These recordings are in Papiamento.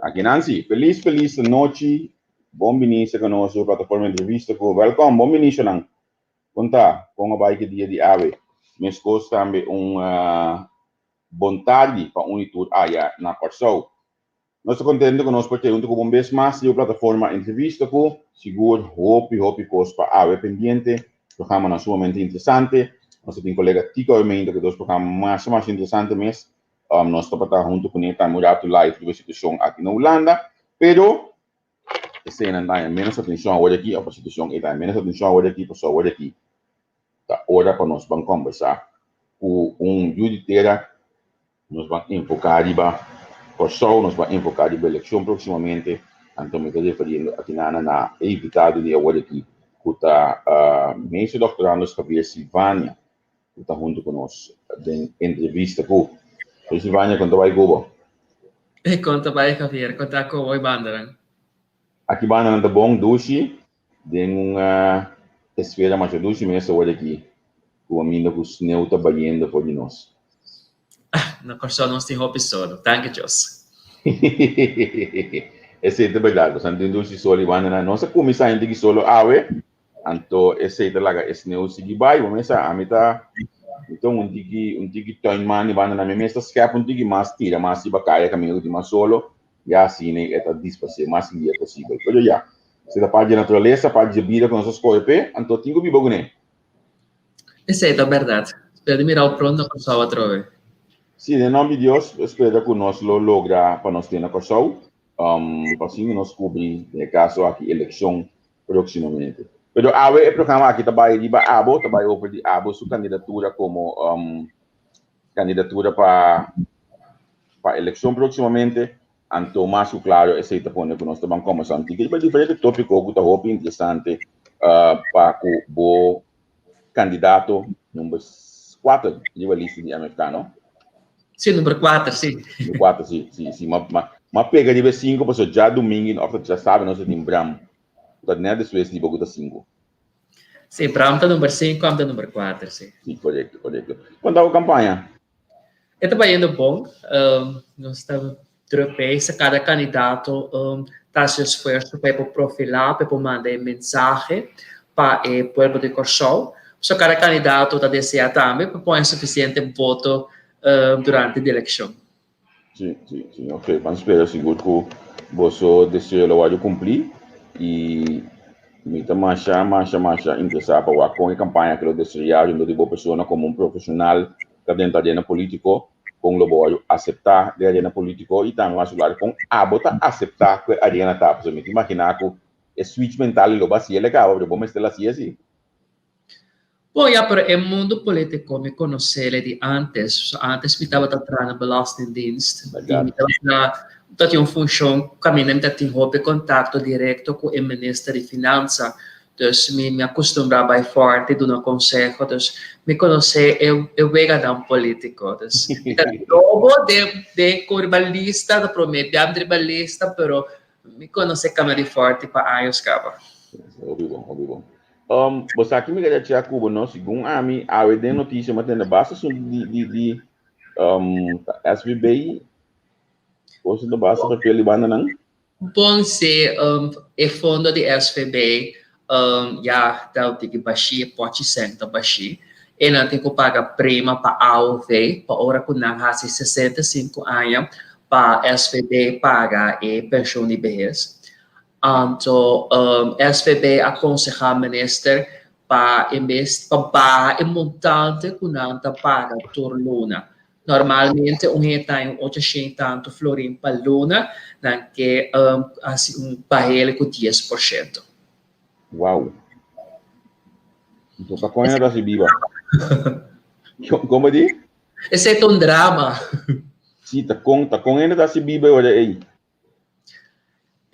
Aki Nancy, felis felis nochi. Bon bini serka nos riba plataforma Entrevista ku Welkom, bon bini nan. Kon ta? Kon a bai ku dia di awe? Meskos tambe un bon tardi pa un i tur aya na Kòrsou. Nos ta kontento ku nos por te huntu ku bo un bes mas riba plataforma Entrevista ku sigur hopi hopi kos pa awe pendiente. Programanan sumamente interesante. Nos ta tin kolega Tico Armenta ku dos programa masha masha interesante mes. Nos tabata huntu kuné tambe un ratu live riba e situashon aki na Hulanda, pero eseinan ta haña ménos atenshon awor aki, òf e situashon ei ta haña ménos atenshon awor aki, pasobra awor aki ta ora pa nos ban kòmbersá ku un yu di tera, nos ban enfoká riba Kòrsou, nos ban enfoká riba elekshon próksimamente, anto mi ta referiendo akinana na e invitado di awor aki ku ta Meester Doctorandus Javier Silvania. Ku ta huntu ku nos den entrevista ku Silvania. Kon ta bai ku bo? E kon ta bai, Javier, kon ta ku bo e bandanan? Aki bandanan ta bon dushi den un esfera masha dushi mes awor aki ku aminda ku sneu ta bayendo for di nos. Na Kòrsou nos tin hopi solo, danki Dios. Esei ta bèrdat, pasobra tin dushi solo i bandanan. Nos a kuminsá henter ki solo awe. Anto esei ta laga e sneu sigui bai. Bo mes sa, ami ta, mi ta un tiki, un tiki tuinman di banda na mi mes ta skep un tiki mas tira mas riba kaya kaminda ku tin mas solo, ya asina e ta disparsé mas lihe posibel. Pero ya, esei ta parti di naturalesa, parti di e bida ku nos a skohe p'e, anto tin ku biba kuné. Esei ta bèrdat. Spera di mira bo pronto na Kòrsou atrobe. Sí, den nòmber di Dios, spera ku nos lo logra pa nos tin na Kòrsou, pa asina nos kubri den e kaso aki elekshon próximamente. Pero awe e programa aki ta bai riba abo, ta bai over di abo su candidatura como candidatura pa pa eleccion próximamente. Anto mas cu claro esey ta pone cu nos ta ban conversa un tiki riba diferente topico cu ta hopi interesante pa cu bo candidato number 4 riba lista di MFK, no? Sí, number 4, sí. Number 4, sí, sí, sí. Ma, ma, ma pega riba 5, paso djadumingu, of djasabra nos tin Bram. Ta net despues di bo ku ta 5. Sí, Bram ta number 5, am ta number 4, sí. Sí, korekto, korekto. Kon ta bo kampaña? E ta bayendo bon. Nos ta druk bezig. Kada kandidato ta hasi esfuerso pa e por profilá, pa e por manda e mensahe pa e pueblo di Kòrsou. So kada kandidato ta deseá tambe pa pone sufisiente voto durante di elekshon. Sí, sí, sí. Ok, ban spera sigur ku boso deseo lo wòrdu kumplí i mi ta masha, masha, masha interesá pa wak kon e kampaña ke lo desaroyá dentro di bo persona komo un profeshonal ta den arena polítiko, kon lo bo wòrdu aseptá den arena polítiko i tambe mas klaro kon abo ta aseptá ku e arena ta. Pasobra mi ta imaginá ku e switch mental lo bo hasié el kaba, pero bo mester hasié si. Bon ya, pero e mundu polítiko mi konosé di ántes. So ántes mi tabata traha na Belastingdienst i mi tabata tabatin un funshon kaminda mi ta tin hopi kontakto direkto ku e minister di finansa. Dus mi mi a kustumbrá bai fòrti duna konseho. Dus mi konosé e e weganan polítiko. Dus mi ta nobo den den ku riba lista, ta promé biaha mi ta riba lista, pero mi konosé kambia di fòrti pa años kaba. Hopi bon, hopi bon. Bo sa ki mi kere chea ku bo, no? Segun ami, awe den notisia mi a tende basta asuntu di di di SVB, kos ta basta papel di bandanan. Bon si e fondo di SVB ya ta un tiki bashí, e pòchi sèn ta bashí. E nan tin ku paga prima pa AOV pa ora ku nan hasi 65 aña pa SVB paga e penshon di behes. Anto SVB a konsehá minister pa en bes pa baha e montante ku nan ta paga tur luna. Normalmente un hende ta haña un ochashent i tantu florin pa luna, nan ke hasi un bahele ku 10%. Wow! Enton ta kon hende ta hasi biba? Kon bo di? Esei ta un drama. Si, ta kon, ta kon hende ta hasi biba e ora ei?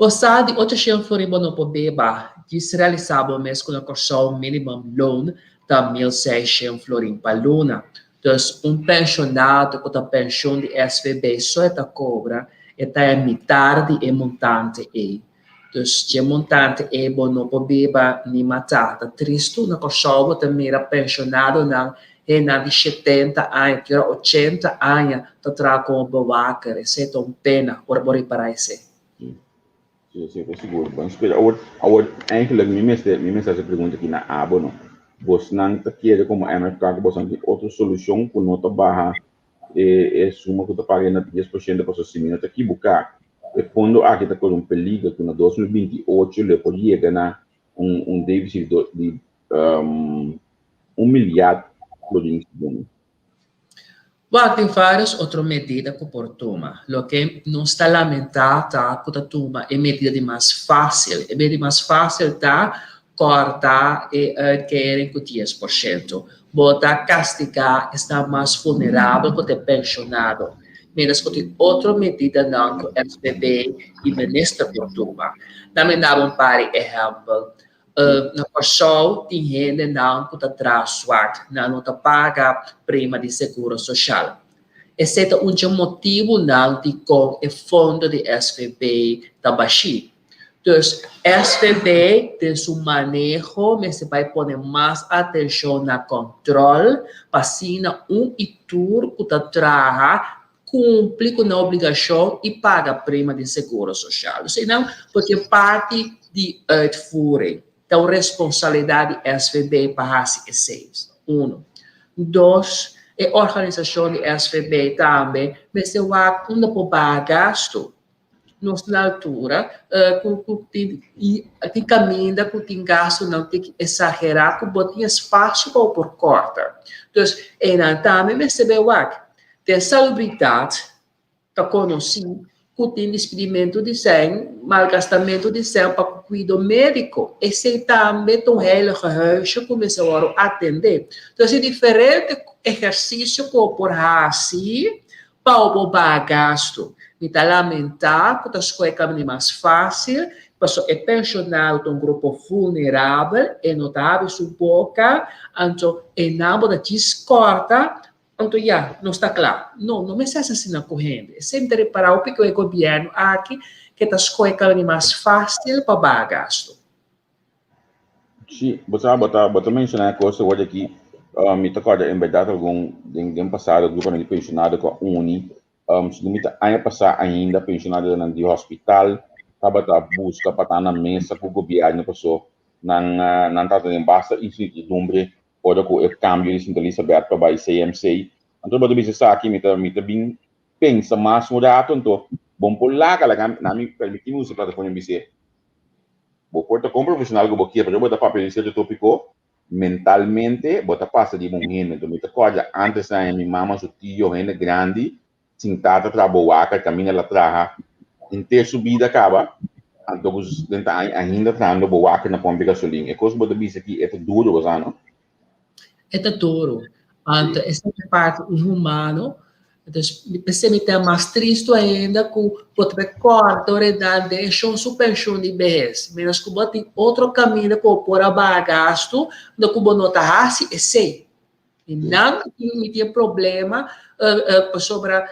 Bo sa di 800 florin bo no por beba, djis realisá bo mes ku na Kòrsou minimum loon ta 1600 florin pa luna. Dus un penshonado ku ta penshon di SVB so e ta kobra, e ta e mitar di e montante ei. Dus dje montante ei bo no por biba ni matá. Ta tristu, na Kòrsou bo ta mira penshonadonan hendenan di shetenta aña te ora ochenta aña ta traha komo bewaker. Esei ta un pena ora bo ripará esei. Sí, sí, ta sigur. Bon spera. Awor, awor, eigenlijk mi mester, mi mester hasi pregunta aki na abo, no. Bosnan ta kere komo MFK ku bosnan tin otro solushon ku no ta baha e, e suma ku ta paga na 10% pasobra si mi no ta kibuká, e fondo aki ta kore un peliger ku na 2028 lo e por yega na un, un deficit di um, un milyard florin segun. Wak, tin vários otro medida ku por tuma. Loke nos ta lamentá ta ku ta tuma e medida di mas fásil. E medida di mas fásil ta kòrta e uitkering ku 10%. Bo ta kastigá esnan mas vulnerabel ku ta e penshonado. Miéntras ku tin otro medidanan ku SVB i minister por tuma. Nan mi daba un par di ehèmpel. Na Kòrsou tin hendenan ku ta traha swart, nan no ta paga prima di seguro soshal. Esei ta un dje motibunan dikon e fondo di SVB ta bashí. Dus SVB den su maneho mester bai pone mas atenshon na kòntròl pa asina un i tur ku ta traha kumpli ku nan obligashon i paga prima di seguro soshal. Dus einan por tin parti di uitvoering. Ta un responsabilidat di SVB pa hasi esei. Uno. Dos, e organisashon di SVB tambe mester wak unda por baha gastu. Nos na altura ku ku tin tin kaminda ku tin gastunan tin ki esagerá ku bo tin espasio pa bo por kòrta. Dus einan tambe mester bai wak. Den salubridat ta konosí ku tin dispidimentu di sèn, malgastamentu di sèn pa ku kuido médiko. Esei tambe ta un heilige huisje ku mester wòrdu atendé. Dus tin diferente ehersisio ku bo por hasi Pa bo baha gastu. Mi ta lamentá ku ta skohe kaminda mas fásil, pasobra e penshonado ta un grupo vulnerabel, e no ta habri su boka, anto e nan bo ta djis kòrta, anto ya, nos ta kla. No, no mester hasi asina ku hende. Esei mi ta repará hopi ku e gobièrnu aki ke ta skohe kaminda mas fásil pa baha gastu. Sí, bo sa, bo ta, bo ta menshoná e kos awor aki, uh, mi ta kòrda en bèrdat algun den, den pasado gruponan di penshonado ku a uni, um, segun mi ta aña pasá ainda penshonadonan di hospital tabata buska pa ta na mesa ku gobièrnu paso nan, uh, nan tabata den basta insertidumbre ora ku e kambio di Sint Elisabeth pa bai CMC. Anto bo ta bisa esaki mi ta, mi ta bin pensa mas un rato anto bon por laga laga na mi permití mi usa e plataforma bis'é Bo por ta kon profesional ku bo kier, pero bo ta papia di sierto topiko, mentalmente bo ta pasa riba un hende. Enton mi ta kòrda antes aña mi mama su tio, hende grandi, sintá ta traha bowaka, kaminda el a traha henter su bida kaba, anto ku su setenta aña ainda trahando bowaka na pòmpi gasolin. E kos ku bo ta bisa aki e ta duro, bo sa no? E ta duro. Anto esei ta parti inhumano. Dus p'esei mi ta mas tristu ainda ku bo ta bai kòrta ora e da den shon su penshun di behes. Miéntras ku bo tin otro kaminda ku bo por a baha gastu, unda ku bo no ta hasi esei. I nan mi tin e problema pasobra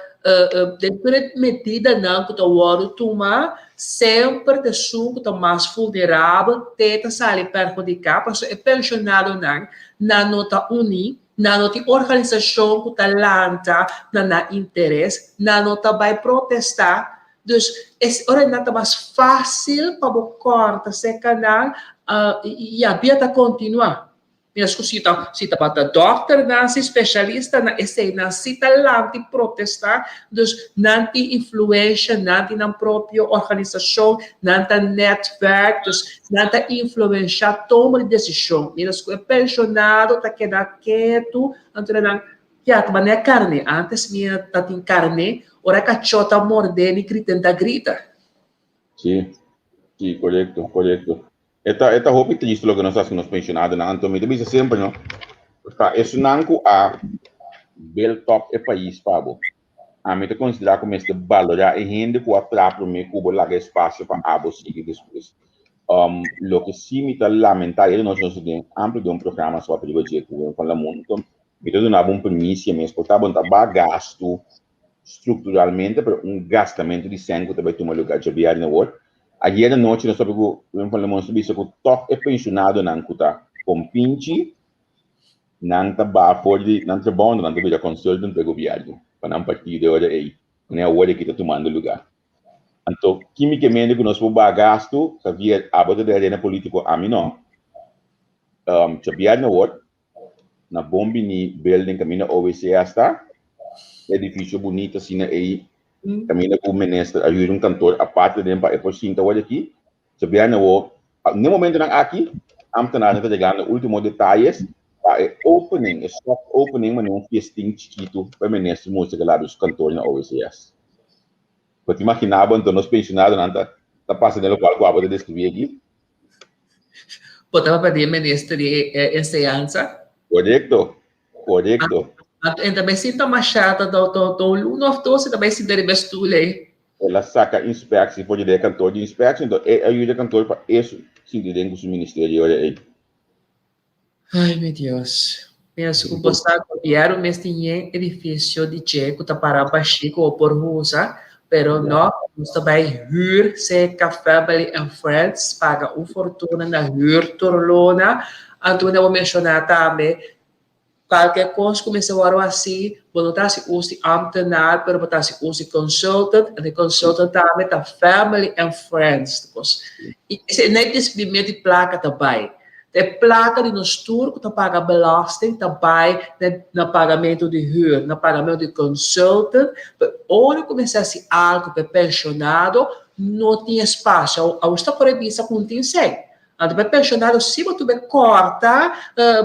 den tur e medidanan ku ta wòrdu tuma semper ta esun ku ta mas vulnerabel te ta sali perhudiká pasobra e penshonadonan nan no ta uní, nan no tin organisashon ku ta lanta na nan interes, nan no ta bai protestá. Dus ora nan ta mas fásil pa bo kòrta serka nan i ya bia ta kontinuá. Mientras cu si ta si tabata dokternan, si specialistanan, eseinan si ta lanta y protesta, dus nan tin influencia, nan tin nan propio organisacion, nan ta netwerk, dus nan ta influencia toma di decision. Mientras cu e pensionado ta keda ketu, anto nan ya ta manera carne, antes mi ta tin carne, ora cacho ta morde mi grita, mi ta grita. Si, si, corecto, corecto. E ta, e ta hopi tristu loke nos hasi ku nos pensionadonan. Anto mi ta bisa semper, no, pa esunnan ku a build up e pais pa bo, ami ta konsiderá ku mester balorá e hende ku a traha promé ku bo laga espasio pa abo sigui despues. Um, loke sí mi ta lamentá, i nos nos den amplio den un programa so riba dje ku Juan Lamun, anto mi ta duna bo un primisia mes, por ta bo no ta baha gastu strukturalmente, pero un gastamentu di sèn ku ta bai tuma lugá djabièrnè awor. Ayer anochi nos papia ku Wim van Lemon, nos ta bisa ku tòg e penshonadonan ku ta kompinchi, nan ta baha for di nan trabou, nan ta bira consultant pa e gobièrnu, pa nan partido e ora ei, manera awor aki ta tumando lugá. Anto, kimikamente ku nos por baha gastu, Javier, abo ta den arena polítiko, ami no. Djabièrnè awor, na Bon Bini Building kaminda OWCS ta, edifisio bunito asina ei, kaminda ku minister a hür un kantor aparte den pa e por sinta awor aki. Djabièrnè awor, n'e momentonan aki, ámtenarnan ta reglando último detayes pa e opening, e soft opening, manera un fiestin chikitu pa e minister mustra ku el a habri su kantor na OWCS. Bo ta imaginá bo anto nos pensionadonan ta ta pasa den lokual ku abo ta deskribí aki? Bo ta papia di e minister di enseñansa? Korekto, korekto. Anto e ta bai sinta mashá ta ta un luna òf dos e ta bai sinta riba e stul ei. El a saka inspeksie for di den e kantor di inspeksie, anto e a yuda e kantor pa e sinti den ku su ministerio ora ei. Ay, mi Dios. Mira, si ku bo sa gobierno mes tin yen edificio di dje ku ta para bashí ku bo por usa, pero no, nos ta bai huur serka Family and Friends, paga un fortuna na huur tur luna. Anto bo menshoná tambe, Cualkier cos cu mester worde haci, bo no ta haci us di ambtenaar, pero bo ta haci us di consultant, en e consultant tambe ta family and friends. Cos. Y esey no e discrimine di placa ta bay. Ta e placa di nos tur cu ta paga belasting ta bay na pagamento di huur, na pagamento di consultant, pero ora cu mester haci algo pa e pensionado, no tin espacio. Awor ta por e bisa cu no tin esey. Anto pa e pensionado si bo tuve corta,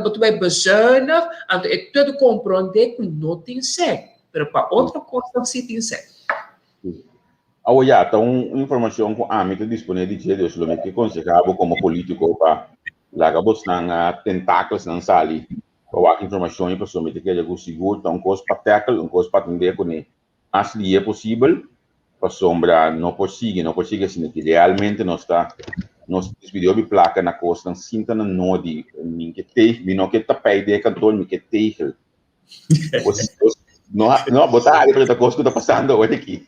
bo tuve bezuinig, anto e todo compronde cu no tin sec. Pero pa otro cosnan si tin sec. Awo ya, ta un informacion cu ami ta dispone di dje, dus lo mi ke conseha bo como politico pa laga bosnan tentakelsnan sali pa wak informacion y pasobra mi ta kere cu sigur ta un cos pa tackle, un cos pa atende cune. Mas lihe posibel, pasobra no por sigui, no por sigui asina ki realmente nos ta nos despidi hopi plaka na kosnan sin ta na nodi, mi ke teg, mi no ke tapijt den e kantoor, mi ke tegel. Bos, bos, no, no, bo ta hari pero ta kos ku ta pasando awor aki,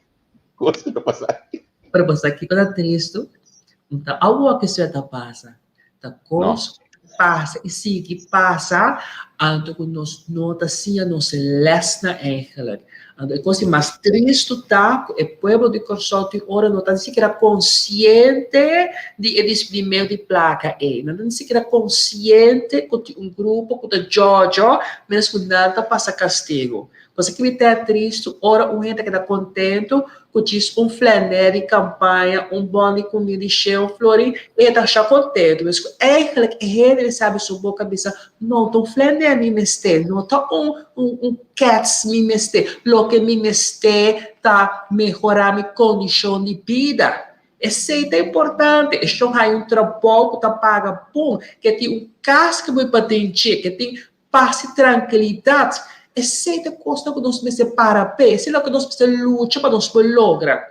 kos ku ta pasando. Pero bo sa kiko ta tristu? Un ta awor ku esei ta pasa. Ta kos ku ta pasa i sigui pasa, anto ku nos no ta siña nos lèsnan eigenlijk. Anto e kos di mas tristu ta ku e pueblo di Kòrsou tin ora no ta ni sikiera konsiente di e displimentu di plaka ei. Nan ta ni sikiera konsiente ku tin un grupo ku ta djòdjò mientras ku nan ta pasa kastigu. Pasobra ki mi ta tristu ora un hende ta keda kontentu ku djis un flanè di kampaña, un bòn di kumida di sheu florin, e ta sha kontentu. Mes ku eigentlik e hende di sabi su boka bisa, no ta un flanè mi mester, no ta un un un kèts mi mester, loke mi mester ta mehorá mi kondishon di bida. Esei ta importante, e shon haña un trabou ku ta paga bon, ke tin un kas ke bo e paden dje, ke tin Pas i trankilidat. Esei ta kosnan ku nos mester para p'e, esei loke nos mester lucha pa nos por logra.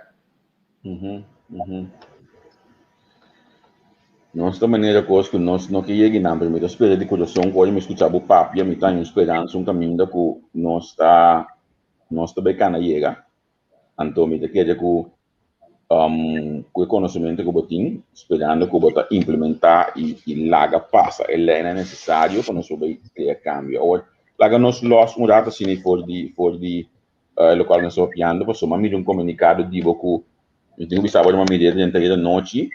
Nos ta manera kos ku nos no ke yega einan, pero mi ta spera di kurason ku ora mi skucha bo papia mi ta haña un speransa, un kaminda ku nos ta nos ta bai kana yega. Anto mi ta kere ku Ku e konosementu ku bo tin, sperando ku bo ta implementá i laga pasa e leinan nesesario pa nos por bai krea kambio. Awor, laga nos lòs un ratu asina for di for di lokual nos ta papiando, pasobra mi a mira un komunikado di bo ku mi tin ku bisa bo mi a mir'é drenta ayer anochi,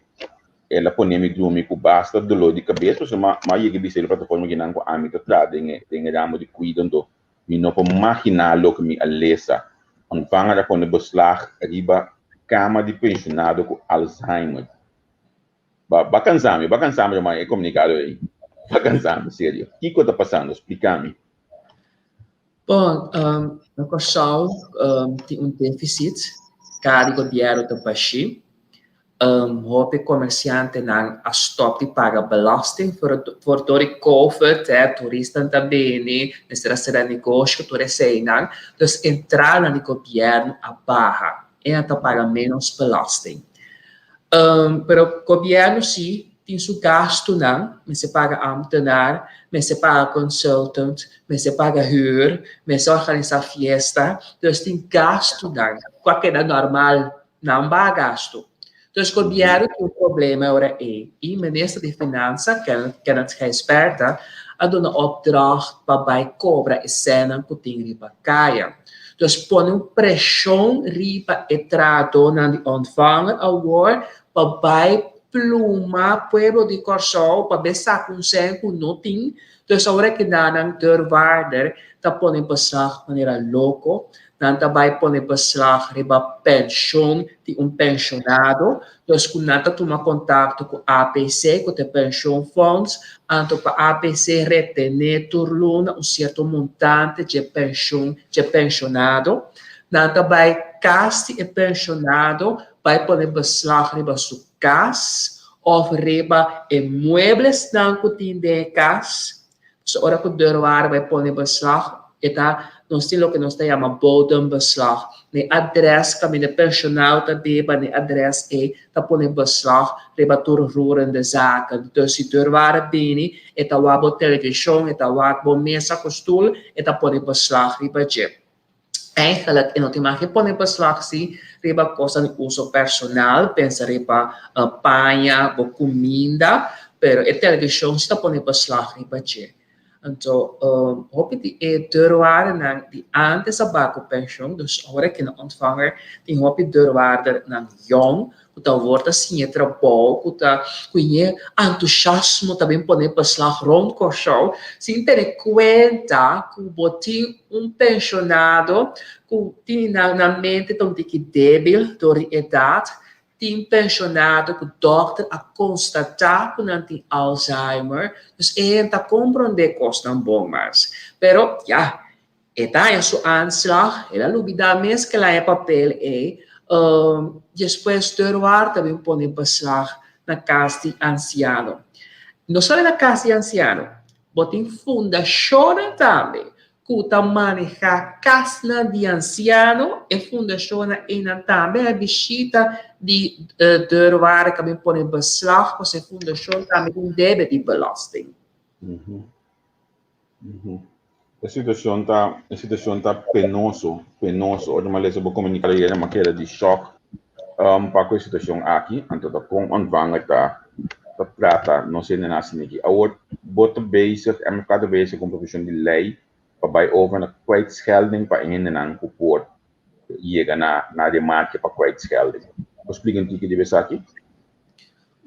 el a pone mi drumi ku basta doló di kabes, pasobra mi a yega bisa e plataforma kinan ku ami ta traha den e den e ramo di kuido, anto Mi no por maginá loke mi a lesa. Ontvanger a pone beslag riba kama di pensionado ku Alzheimer. Ba, ba kansa mi, ba kansa mi ruman e komunikado ei. Ba kansa mi, serio. Kiko ta pasando? Splika mi. Bon, na Kòrsou tin un défisit, kada di gobièrnu ta bashí. Hopi komersiantenan a stòp di paga belasting for dor di covid, turistanan ta bini, mester a sera negosio, tur eseinan. Dus entrada di gobièrnu a baha i nan ta paga ménos belasting. Pero gobièrnu si tin su gastunan, mester paga ámtenar, mester paga consultant, mester paga hür, mester organisá fiesta, dus tin gastunan ku a keda normal. Nan baha gastu. Dus gobièrnu tin un problema e ora ei i minister di Finansa, Kenneth Gijsbertha, a duna opdracht pa bai kobra e sènnan ku tin riba kaya. Dus pone un preshon riba e trahadónan di ontvanger awor pa bai pluma pueblo di Kòrsou pa be saka un sèn ku no tin. Dus awor aki nan deurwaarder ta pone beslag manera loko. Nan ta bai pone beslag riba penshon di un penshonado. Dus ku nan ta tuma kontakto ku APC, ku ta e pensioenfonds, anto pa APC retené tur luna un sierto montante dje penshon dje penshonado. Nan ta bai kas di e penshonado bai pone beslag riba su kas òf riba e mueblesnan ku tin den e kas. So ora ku deurwaarder bai pone beslag, e ta, nos tin loke nos ta yama bodembeslag. Na e adres kaminda e penshonado ta biba, na e adres ei ta pone beslag riba tur roerende zaken. Dus si deurwaarder bini, e ta wak bo televishon, e ta wak bo mesa ku stul, e ta pone beslag riba dje. Eigenlijk e no tin mag pone beslag si riba kosnan di uso personal, pensa riba paña, bo kuminda, pero e televishon si ta pone beslag riba dje. Anto hopi di e deurwaardernan di antes a bai ku penshun, dus ora ku nan ontvanger tin hopi deurwaardernan yòn ku ta wor ta siña e trabou, ku ta ku e entusiasmo ta bin pone beslag rond Kòrsou, sin tene kuenta ku bo tin un penshonado ku tin nan nan mente ta un tiki debil dor di edat, tin penshonado ku dòkter a konstatá ku nan tin Alzheimer, dus e hende ta komprondé kosnan bon mas. Pero ya, E ta haña su aanslag, el a lubidá mes ku el a haña papel ei. Despues deurwaarder ta bin pone beslag na kas di ansiano. No solo na kas di ansiano, bo tin fundashonnan tambe ku ta manehá kasnan di ansiano. E fundashonnan einan tambe a bishita di deurwaarder ku a bin pone beslag pasobra e fundashon tambe tin debe di belasting. E situacion ta, e situacion ta penoso, penoso. Ora mi a lesa bo comunicado ayera mi a keda di shock um, pa cu e situacion aki. Anto ta con ontvanger ta, ta trata nos hendenan asina aki. Awor bo ta bezig, MFK ta bezig cu un proposicion di ley pa bay over na kwijtschelding pa e hendenan cu por yega na, na remarke pa kwijtschelding. Bo splica un tiki di esaki?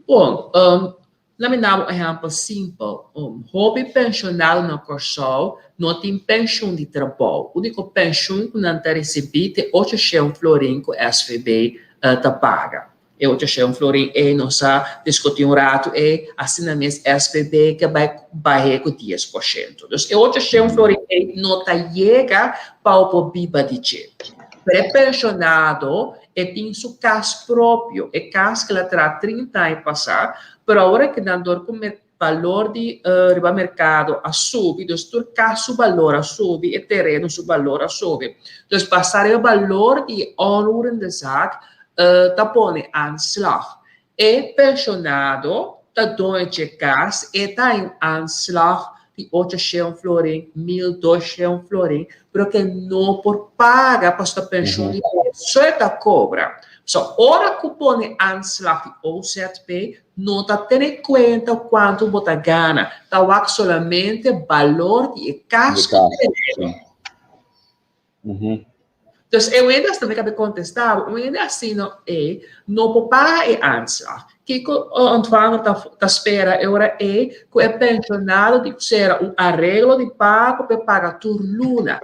Bon, um, Laat mi daba un ehèmpel simpel. Un hopi penshonado na Kòrsou no tin penshun di trabou. Úniko penshun ku nan ta risibí ta e ocho shen florin ku SVB ta paga. E ocho shen florin ei nos a diskutí un ratu ei, asina mes SVB ke bai bah'é ku 10%. Dus e 800 florin ei no ta yega pa bo por biba di dje. Pero e penshonado E tin su kas propio, e kas ku el a traha 30 aña pasá, pero awor e keda dor ku balor di riba merkado a subi, dus tur kas su balor a subi, e tereno su balor a subi. Dus basá riba balor di e onroerende zaak ta pone aanslag. E penshonado ta doño dje kas, e ta haña un aanslag di 800 florin, 1200 florin, pero ke no por paga pasobra ta penshon di so e ta kobra. So, ora ku pone aanslag di OZP, no ta tene kuenta kuantu bo ta gana, ta wak solamente balor di e kas ku tene. Dus e wende asina, mi kabe kontestá bo, un wende asina ei no por paga e aanslag. Kiko ontvanger ta ta spera e ora ei? Ku e penshonado di sera un areglo di pago pa e paga tur luna.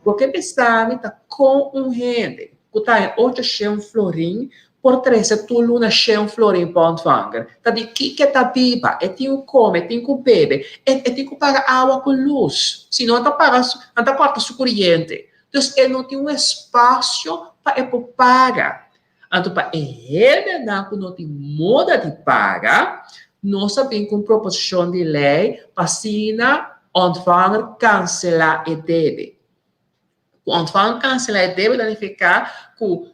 Bo ke bisa mi ta kon un hende ku ta haña 800 florin por trese tur luna shen florin pa ontvanger. Ta di kiko e ta biba? E tin ku kome, e tin ku bebe, e e tin ku paga awa ku lus. Si no, nan ta paga nan ta kòrta su kuriente. Dus e no tin un espasio pa e por paga. Anto pa e hendenan ku no tin moda di paga, nos a bin ku un proposishon di lei pa asina ontvanger kanselá e debe. Ku ontvanger kanselá e debe ta nifiká ku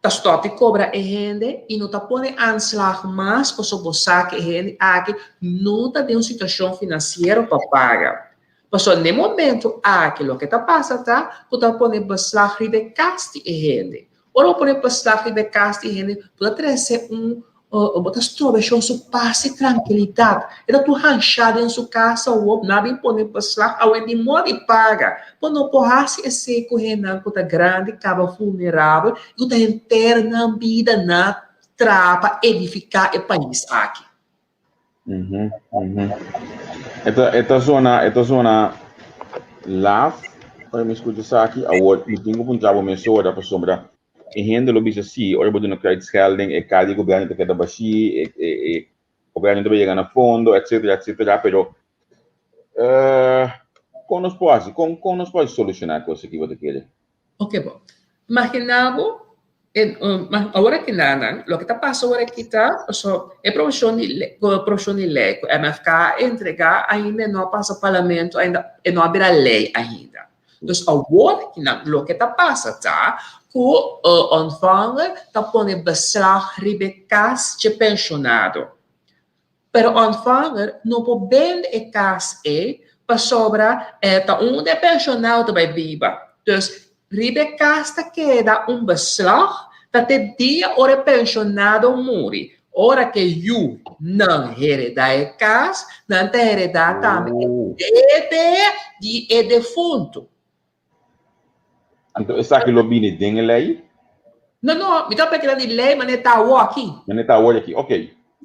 ta stòp di kobra e hende i no ta pone aanslag mas pasobra bo sa ku e hende aki no ta den un situashon finansiero pa paga. Pasobra na e momento aki loke ta pasa ta ku ta pone beslag riba e kas di e hende. Ora bo pone beslag riba e kas di e hende bo ta trese un. Bo ta stroba e shon su pas i trankilidat. E ta tur hanshá den su kas awor, nan a bin pone beslag awe di moda di paga. Bo no por hasi esei ku hendenan ku ta grandi, kaba vulnerabel i ku ta henter nan bida na traha pa edifiká e pais aki. E ta zona, e ta zona laf ora mi skucha esaki. Awor mi tin ku puntra bo mesora pasobra E hende lo bisa si, ora bo duna kwijtschelding e kar di gobierno ta keda bashí, e e e gobierno ta bai yega na fondo, etcetera, etcetera, pero kon nos por hasi? Kon kon nos por solushoná e kos aki bo ta kere? Oke bo. Imaginá bo, e awor aki nan, loke ta pasa awor aki ta, paso e proposishon di lei, proposishon di lei ku MFK a entregá ainda e no a pasa parlamento ainda, e no a bira lei ainda. Dus awor kinan loke ta pasa ta ku e ontvanger ta pone beslag riba e kas dje penshonado. Pero ontvanger no por bende e kas ei pasobra e ta unda e penshonado ta bai biba. Dus riba e kas ta keda un beslag ta te dia ora e penshonado muri. Ora ku e yu nan heredá e kas, nan ta heredá tambe e debe di e defuntu. Anto esaki lo bini den e lei? No, no, mi ta papia di lei manera ta awor aki. Manera ta awor aki, ok.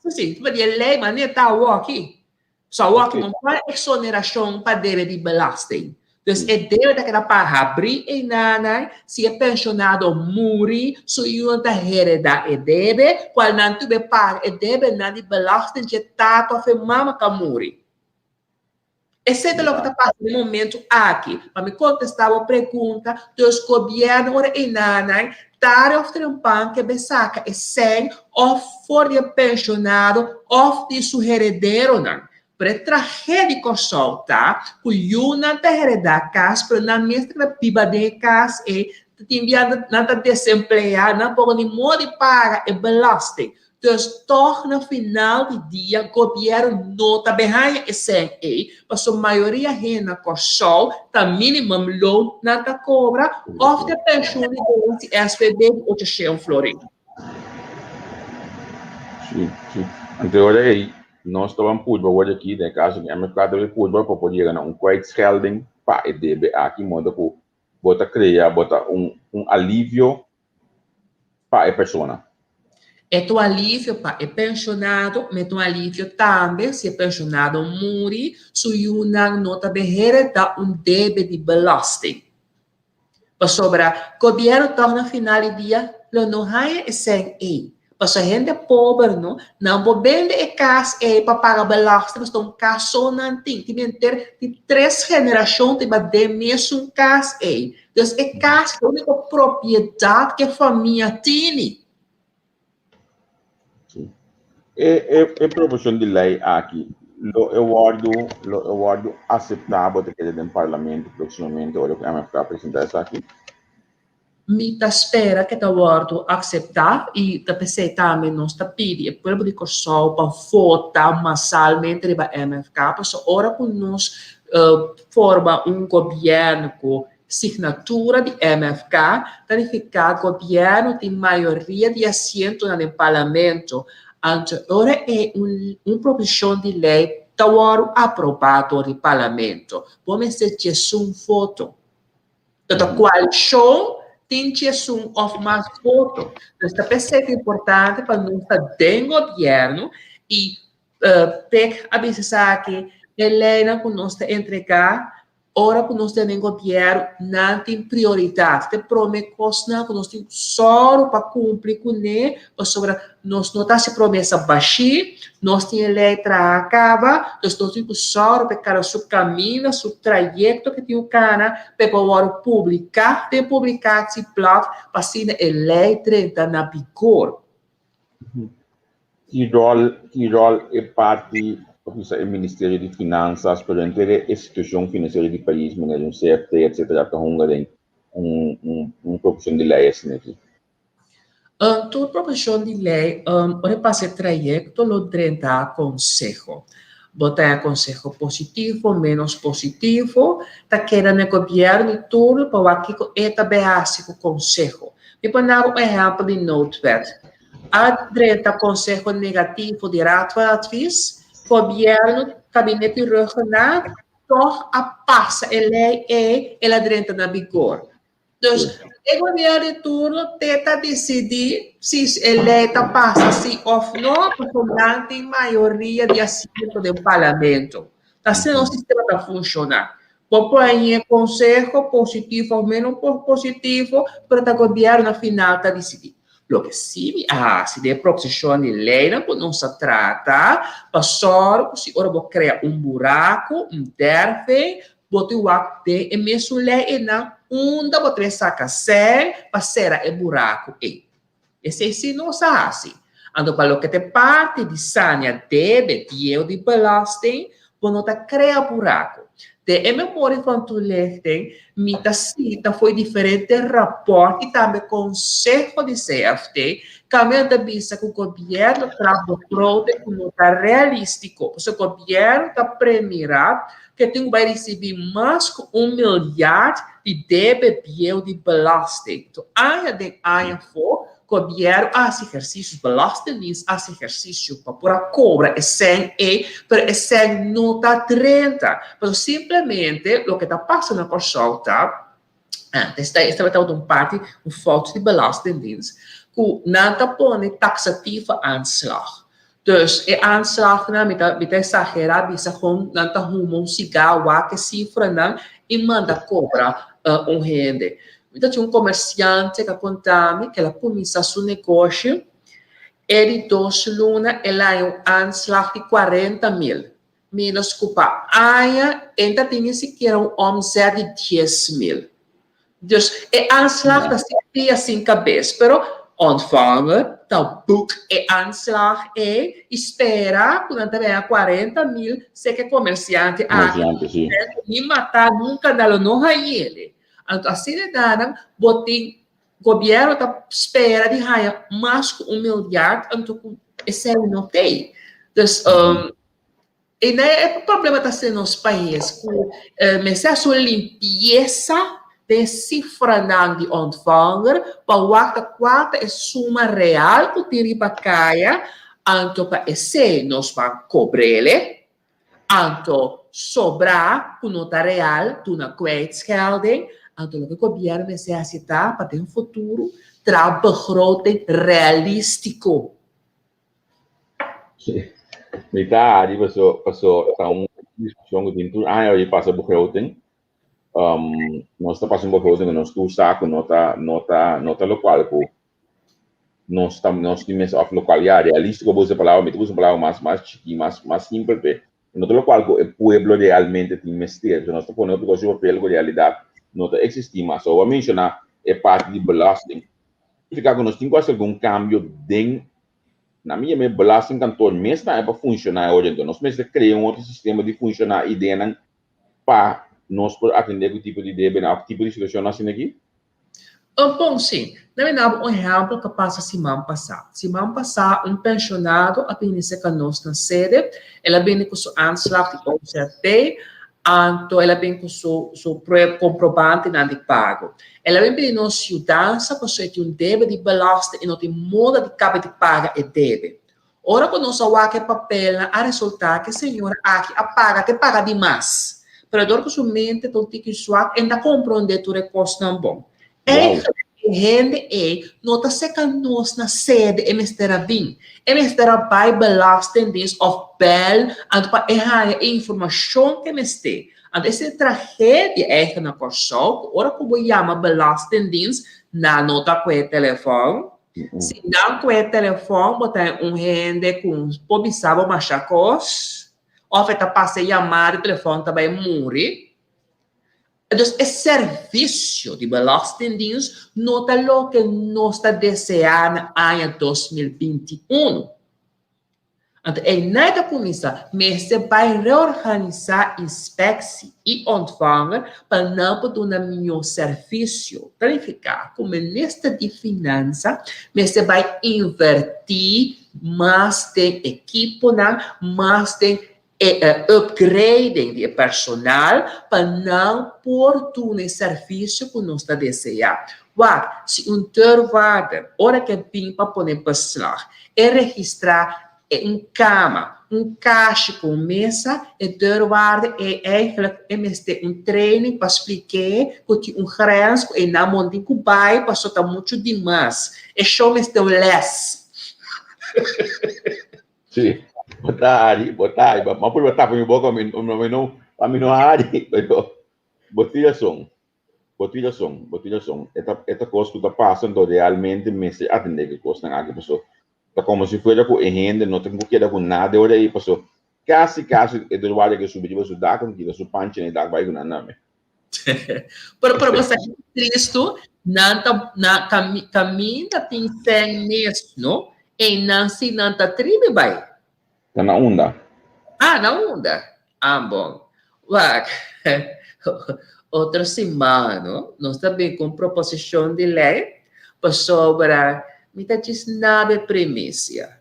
Si, si, mi ta papia di e lei manera ta awor aki. So awor no por exoneracion pa debe di belasting. Dus e debe ta keda pa habri einanan, si e pensionado muri, su yunan ta hereda e debe, cual nan tube paga e debenan di belasting dje tata of e mama ka muri. Esey ta loke ta pasa den e momento aki. Pa mi contesta bo pregunta, dus gobierno ora einanan Tarde of trempan ke be saka e sèn of for di e penshonado of di su herederonan. Pero e tragedia di Kòrsou ta ku yunan ta heredá kas pero nan mes ta keda biba den e kas ei, ta tin bia nan ta desempleá, nan poko ni modo di paga e belasting. Dus tòg na final di dia gobièrnu no ta bin haña e sèn ei, pasobra mayoria hende na Kòrsou ta minimum loon nan ta kobra òf ta penshun di dos di SVB di 800 florin. Sí, sí. Anto ora ei nos ta ban purba wòrdu aki, den e kaso di MFK ta bai purba pa por yega na un kwijtschelding pa e debe aki, modo ku bo ta krea, bo ta un un alivio pa e persona. E ta un alivio pa e penshonado, ma e ta un alivio tambe si e penshonado muri, su yunan no ta beheredá un debe di belasting. Pasobra gobièrnu tòg na final di dia lo no haña e sèn ei. Pasobra hende pober no, nan por bende e kas ei pa paga belasting pasobra ta un kas so nan tin. Tin mester di tres generashon ta biba den mesun kas ei. Dus e kas ta e úniko propiedat ku e famia tini. Sí. E, e, e proposishon di lei aki lo e wòrdu, lo e wòrdu aseptá bo ta kere den parlamento próksimamente ora ku MFK presentá esaki? Mi ta spera ke ta wòrdu akseptá i ta p'esei tambe nos ta pidi e pueblo di Kòrsou pa vota masalmente riba MFK pasobra ora ku nos forma un gobièrnu ku signatura di MFK ta nifiká gobièrnu tin mayoria di asientonan den parlamento anto ora e un proposishon di lei ta wòrdu aprobá dor di parlamento bo mester djesun voto. Ta koalishon tin djesun òf mas voto. Dus ta p'esei ta importante pa nos ta den gobièrnu i Pek a bisa esaki, e leinan ku nos ta entregá ora ku nos ta den gobièrnu nan tin prioridat. Ta e promé kosnan ku nos tin ku sòru pa kumpli kuné pasobra nos no ta hasi promesa bashí, nos tin e lei traha kaba, dus nos tin ku sòru pa e kada su kaminda, su trayekto ke tin ku kana pa e por wòrdu publiká den publikatieblad pa asina e lei drenta na bigor. Ki ròl, ki ròl e parti, por bisa e Ministerio di Finansas, pero henter e situashon finansiero di pais manera un CFT etcetera ta hunga den un un un proposishon di lei asina aki? Tur proposishon di lei, ora e pasa e trayekto lo drenta konseho. Bo ta haña konseho positivo, ménos positivo, ta keda na e gobièrnu di turno pa wak kiko e ta bay hasi ku konseho. Mi por na bo un ehèmpel di noodwet. A drenta konseho negativo di Raad van Advies, gobièrnu, kabinete Rhuggenaath tòg a pasa e lei ei, el a drenta na bigor. Dus e gobièrnu di turno te ta disidí si e lei ta pasa si òf no, pasobra nan tin mayoria di asiento den parlamento. Ta asina nos sistema ta funshoná. Bo por haña konseho positivo òf ménos positivo, pero ta gobièrnu na final ta disidí. Loke sí mi a hasi den e proposishon di leinan ku nos a trata, pa sòru ku si ora bo krea un buraku, un derving, bo tin wak den e mesun lei einan unda bo ta saka sèn pa sera e buraku ei. Esei sí nos a hasi. Anto pa loke ta e parti di sania debe bieu di belasting, bo no ta krea buraku. Den e memoria van toelichting mi ta sita fo'i diferente rapòrt i tambe konseho di CFT kaminda ta bisa ku gobièrnu traha begroting ku no ta realístiko. Pasobra gobièrnu ta premira ku e tin ku bai risibí mas ku un milyard di debe bieu di belasting. Anto aña den aña afó Gobierno a hasi ehersisio, Belastingdienst a hasi ehersisio pa por a kobra e sèn ei, pero e sèn no ta drenta. Pasobra simplemente loke ta pasa na Kòrsou ta, antes ta esta tabata un parti, un fout di Belastingdienst, ku nan ta pone taxatieve aanslag. Dus e aanslagnan, mi ta mi ta exagerá bisa kon nan ta huma un sigá, wak e sifranan i manda kobra un hende. Mi ta tin un komersiante ku a konta mi ku el a kuminsá su negoshi, e di dos luna el a haña un aanslag di 40.000, ménos ku pa aña e no ta tin ni sikiera un omzet di 10.000. Dus e aanslag ta sin pia sin kabes, pero ontvanger ta boek e aanslag ei i spera ku nan ta bena 40.000 seke komersiante aki ni mata nunka nan lo no hañ'ele. Anto asina e danan bo tin gobièrnu ta spera di haña mas ku un milyard anto ku esei no t'ei. Dus E na e problema ta den nos pais ku mester hasi un limpiesa den e sifranan di ontvanger pa wak ta kua ta e suma real ku tin riba kaya, anto pa esei nos ban kobr'ele, anto sobrá ku no ta real duna kwijtschelding, anto loke gobièrnu mester hasi ta pa den futuro traha begroting realístiko. Sí. Mi ta ari paso paso ta un discusión ku tin tur aña oye pasa begroting. Nos ta pasa un begroting ku nos tur sa ku no ta no ta no ta lokual ku nos ta nos tin mes òf lokual ya realístiko bo usa e palabra mi ta usa un palabra mas mas chikí mas mas simpel p'e no ta lokual ku e pueblo realmente tin mester. So nos ta pone hopi kos riba papel ku realidat no ta eksistí mas. So bo a menshoná e parti di belasting. Significa cu nos tin cu haci algun cambio den na mi yama e belastingkantoor mes tambe pa funciona e ora enton. Nos mester crea un otro sistema di funciona ideanan pa nos por atende cu tipo di debenan of tipo di situacionnan asina aki. Bon, si. Na mi daba un ehempel cu a pasa siman pasa. Siman pasa un pensionado a bini cerca nos na sede. El a bini cu su aanslag di OZP. Anto el a bin ku su su prueb komprobantenan di pago. El a bin pidi nos yudansa pasobra e tin un debe di belasting i no tin moda di kaba di paga e debe. Ora ku nos a wak e papelnan a resultá ku e señora aki a paga te paga di mas. Pero dor ku su mente ta un tiki swak e no ta komprondé tur e kosnan bon. Eigenlijk e hende ei no ta seka nos na sede e mester a bin. E mester a bai Belastingdienst of bel anto pa e haña e informashon ku e mester. Anto esei e tragedia eigenlijk na Kòrsou ku ora ku bo yama Belastingdienst nan no ta kohe telefòn. Si nan kohe telefòn bo ta haña un hende ku por bisa bo masha kos of e ta pasa e yamada di telefòn ta bai muri. Dus e servisio di Belastingdienst no ta loke nos ta deseá na aña 2021. Anto einan ta kuminsá mester bai reorganisá inspeksie i ontvanger pa nan por duna mihó servisio. Ta nifiká ku Minister di Finansa mester bai invertí mas den ekiponan, mas den e upgrading di e personal pa nan por duna e servisio ku nos ta deseá. Wak, si un deurwaarder, ora ku e bin pa pone beslag, e registrá un kama, un kashi ku un mesa, e deurwaarder e eigenlijk e mester un training pa splik'é ku tin un grens ku e nan mon tin ku bai pasobra ta muchu dimas. E show mester un lès. Sí, bo ta hari, bo ta hari. Ma por tapa mi boka, mi no, pa mi no hari, pero bo tin rason. Bo tin rason, bo tin rason. E ta, e ta kos ku ta pasa, anto realmente mester atendé ku e kosnan aki, paso ta komo si fuera ku e hende no tin ku keda ku nada e ora ei, paso kasi kasi e deurwaarder ke subi riba su dak, anto kita su panchi na e dak bai ku nan tambe. Pero pero bo sa tristu, nan ta na kami kaminda tin sèn mes no, einan si nan ta tribi bai. Ta na unda? Ah, na unda? Ah, bon. Wak, otro siman no, nos ta bin ku un proposishon di lei pasobra mi ta djis nabe primisia.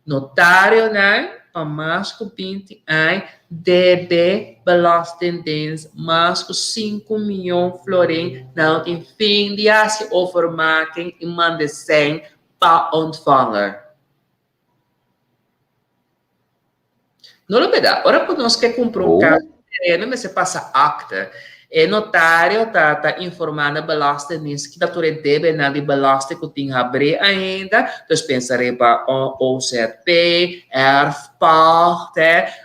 Notarionan pa mas ku 20 aña debe Belastingdienst mas ku 5 miyon florin nan tin fin di hasi overmaking i manda sèn pa ontvanger. No lo beda, ora ku nos ke kumpra un kas un tereno mester pasa akte. E notario ta ta informá na belastingdienst kita tur e debenan di belasting ku tin habrí ainda. Dus pensa riba OZP, erfpacht,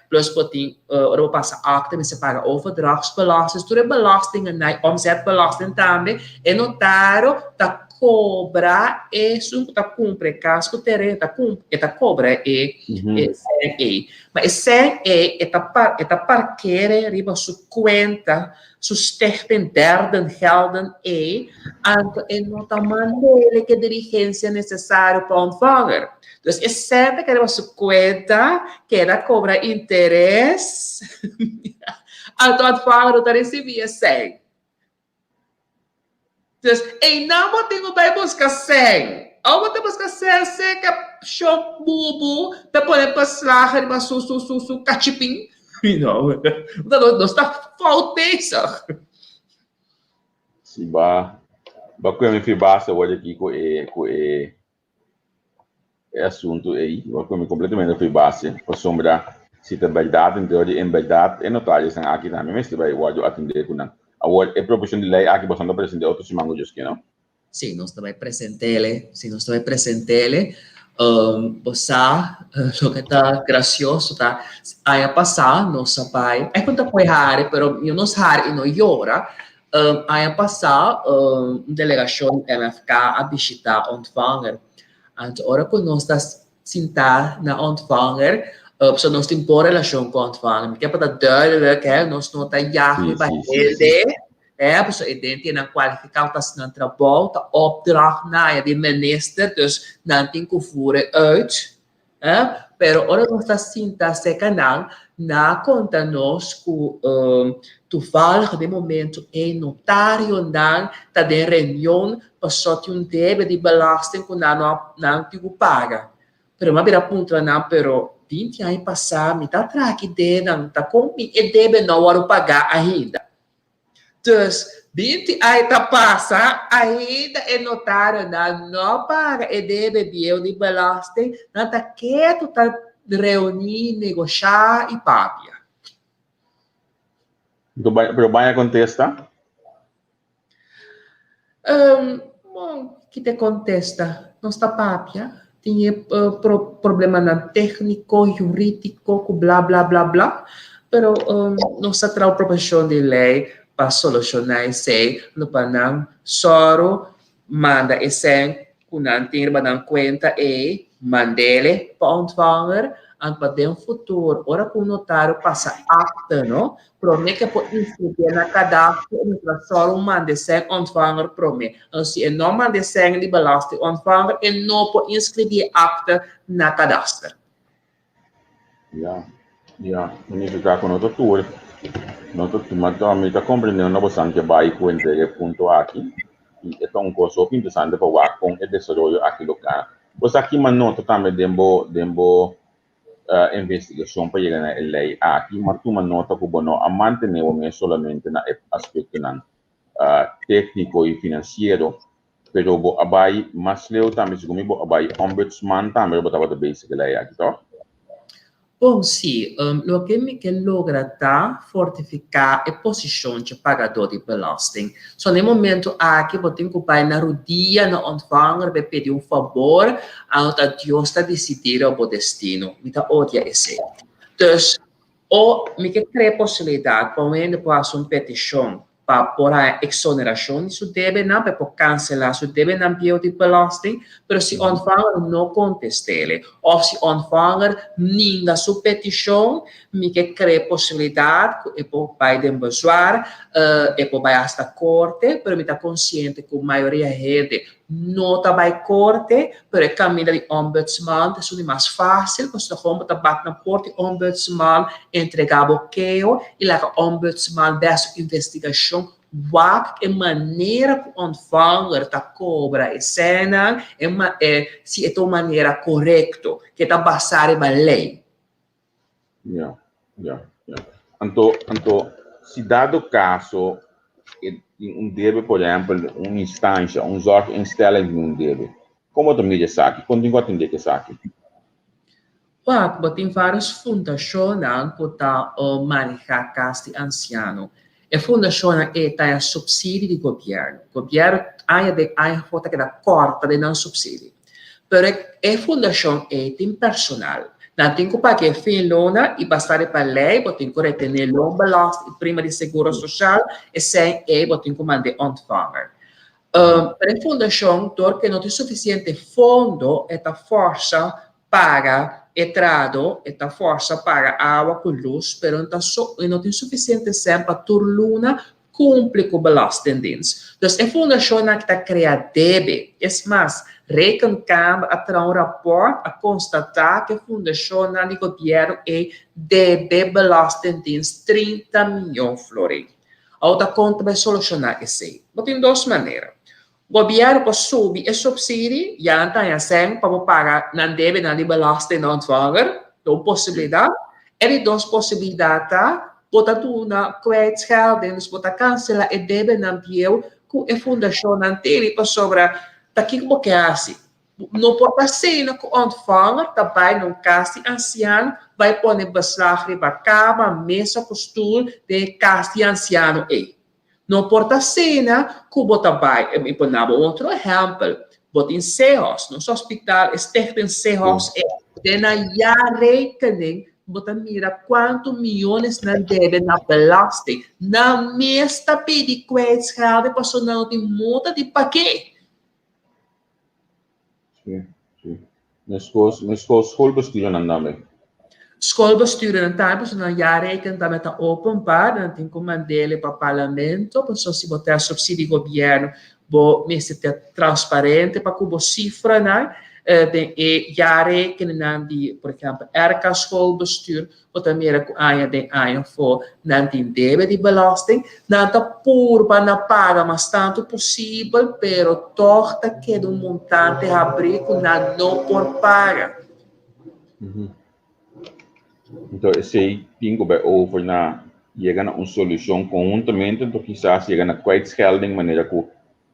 plus bo tin ora bo pasa akte mester paga overdrachtsbelasting. Tur e belastingennan, omzetbelasting tambe, e notario ta kobra esun ku ta kumpra e kas ku tereno ta kump e ta kobra e e sèn ei. Ma e sèn ei e ta par e ta parkere riba su kuenta, su stichting derden gelden ei, anto e no ta mand'é ke diligensia nesesario pa ontvanger. Dus e sèn ta keda riba su kuenta, keda kobra interes, anto ontvanger no ta risibí e sèn. Dus einan bo tin ku bai buska sèn. Ora bo ta buska sèn seka shop bubu ta pone beslag riba su su su su kachipin. You know, nos ta fout bezig. Si ba ba kue mi fi base awor aki ku e ku e E asuntu ei bo komi kompletamente fo'i base, pasobra si ta bèrdat anto di en bèrdat e notarionan aki tambe mester bai wòrdu atendé ku nan. Awor e proposishon di lei aki boso ta present'é otro siman ku Dios ke, no? Sí, nos ta bai present'é, sí, nos ta bai present'é. Bo sa loke ta grasioso ta aña pasá nos a bai, ai ku ta poi hari pero mi no nos hari i no yora, Aña pasá un delegashon di MFK a bishitá Ontvanger. Anto ora ku nos ta sintá na Ontvanger, pasobra nos tin bon relashon ku Ontvanger. Mi ke pa ta duidelijk, hè, nos no ta yag riba hende, hè, pasobra e den tin nan kualifiká pa ta hasi nan trabou, ta opdracht na di minister, dus nan tin ku voer e uit. Pero ora nos ta sinta serka nan, nan a konta nos ku toevallig den momento ei notarionan ta den reunion pasobra tin un debe di belasting ku nan no nan tin ku paga. Pero mi a bira puntra nan, pero 20 aña pasá mi ta traha ki denan, ta kon mi e debe no a wòrdu pagá ainda? Dus, 20 aña ta pasa, ainda e notarionan no paga e debe bieu di belasting, nan ta ketu ta reuní, negoshá i papia. Pero baña kontesta? Bon, ki ta e kontesta? Nos ta papia, tin e problemanan tékniko, hurídiko, ku bla bla bla bla, pero nos ta traha un proposishon di lei pa solushoná esei, no pa nan sòru manda e sèn ku nan tin riba nan kuenta ei, mand'é pa ontvanger, anto pa den futuro ora ku un notario pasa akte no, promé ku e por inskribí na kadastro e mester a sòru manda e sèn ontvanger promé. Anto si e no manda e sèn di belastingontvanger e no por inskribí e akte na kadastro. Ya, ya, significa ku no ta tur, no ta tur, ma mi ta komprendé unda bosan ke bai ku henter e punto aki, i e ta un kos hopi interesante pa wak kon e desaroyo aki lo kana. Bo sa kima nota tambe den bo, den bo investigashon pa yega na e lei aki, ma tuma nota ku bo no a mantené bo mes solamente na e aspektonan tékniko i finansiero. Pero bo a bai mas leu tambe, segun mi bo a bai ombudsman tambe bo tabata bezig e lei aki, toch? Bon, sí. Loke mi ke logra ta fortifiká e posishon dje pagadó di belasting. So na e momento aki bo tin ku bai na rudia na ontvanger bai pidi un fabor, anto ta Dios ta disidí riba bo destino. Mi ta odia esei. Dus, o mi ke krea posibilidat pa un hende por hasi un petishon pa por haña eksonerashon di su debenan, pa e por kanselá su debenan bieu di belasting, pero si ontvanger no kontest'é òf si ontvanger ninga su petishon, mi ke krea posibilidat ku e por bai den bezwaar, e por bai hasta korte, pero mi ta konsiente ku mayoria hende no ta bai korte, pero e kaminda di ombudsman ta esun di mas fásil, pasobra gewoon bo ta bat na port di ombudsman, entregá bo keo i laga ombudsman bes su investigashon wak e manera ku ontvanger ta kobra e sènnan, e e si e ta un manera korekto, ke ta basá riba lei. Ja, ja, ja. Anto, anto, si dado caso e tin un debe, por ehempel, un instancia, un zorginstelling tin un debe, con bo ta mira esaki? Con tin cu atende cu esaki? Wak, bo tin varios fundacionnan cu ta maneha cas di anciano. E fundacionnan ey ta haña subsidio di gobierno. Gobierno aña den aña afo ta keda corta den nan subsidio. Pero e fundashon ei tin personal. Nan tin ku paga e fin luna i basta riba lei bo tin ku retené loonbelast i prima di seguro soshal, esei ei bo tin ku manda e ontvanger. Pero e fundashon dor ku e no tin sufisiente fondo e ta fòrsa paga e trahadó, e ta fòrsa paga awa ku lus, pero e no tin sufisiente sèn pa tur luna Kumpli ku Belastingdienst. Dus e fundashonnan aki ta krea debe. Es mas, Rekenkamer a traha un rapòrt a konstatá ku e fundashonnan di gobièrnu ei debe Belastingdienst 30 mion florin. Awor ta kon ta bai solushoná esei? Bo tin dos manera. Gobièrnu por subi e supsidi, ya nan ta haña sèn pa bo paga nan debenan di belastingontvanger, ta un posibilidat. E di dos posibilidat ta, bo ta duna kwijtschelding, dus bo ta kanselá e debenan bieu ku e fundashonnan tene, pasobra ta kiko bo ke hasi? No por ta asina ku ontvanger ta bai na un kas di ansiano bai pone beslag riba kama, mesa ku stul den e kas di ansiano ei. No por ta asina ku bo ta bai, mi por na bo un otro ehèmpel, bo tin Sehos, nos hospital, e Stichting Sehos e den nan jaarrekening bo ta mira kuantu miyones nan debe na belasting. Nan mes ta pidi kwijtschelding pasobra nan no tin mota di pag'é. Sí, sí. Meskos, meskos schoolbestuurnan tambe. Schoolbestuurnan tambe, pasobra nan jaarrekening tambe ta openbaar, nan tin ku mand'é pa parlamento, pasobra si bo ta subsidie gobierno, bo mester ta transparente pa ku bo sifranan den e jaarrekeningnan di, por ehempel, RK Schoolbestuur, Bo ta mira ku aña den aña afó nan tin debe di belasting. Nan ta purba na paga mas tantu posibel, pero tòg ta keda un montante habrí ku nan no por paga. Anto esei tin ku bai over na yega na un solushon konhuntamente, anto kisas yega na kwijtschelding manera ku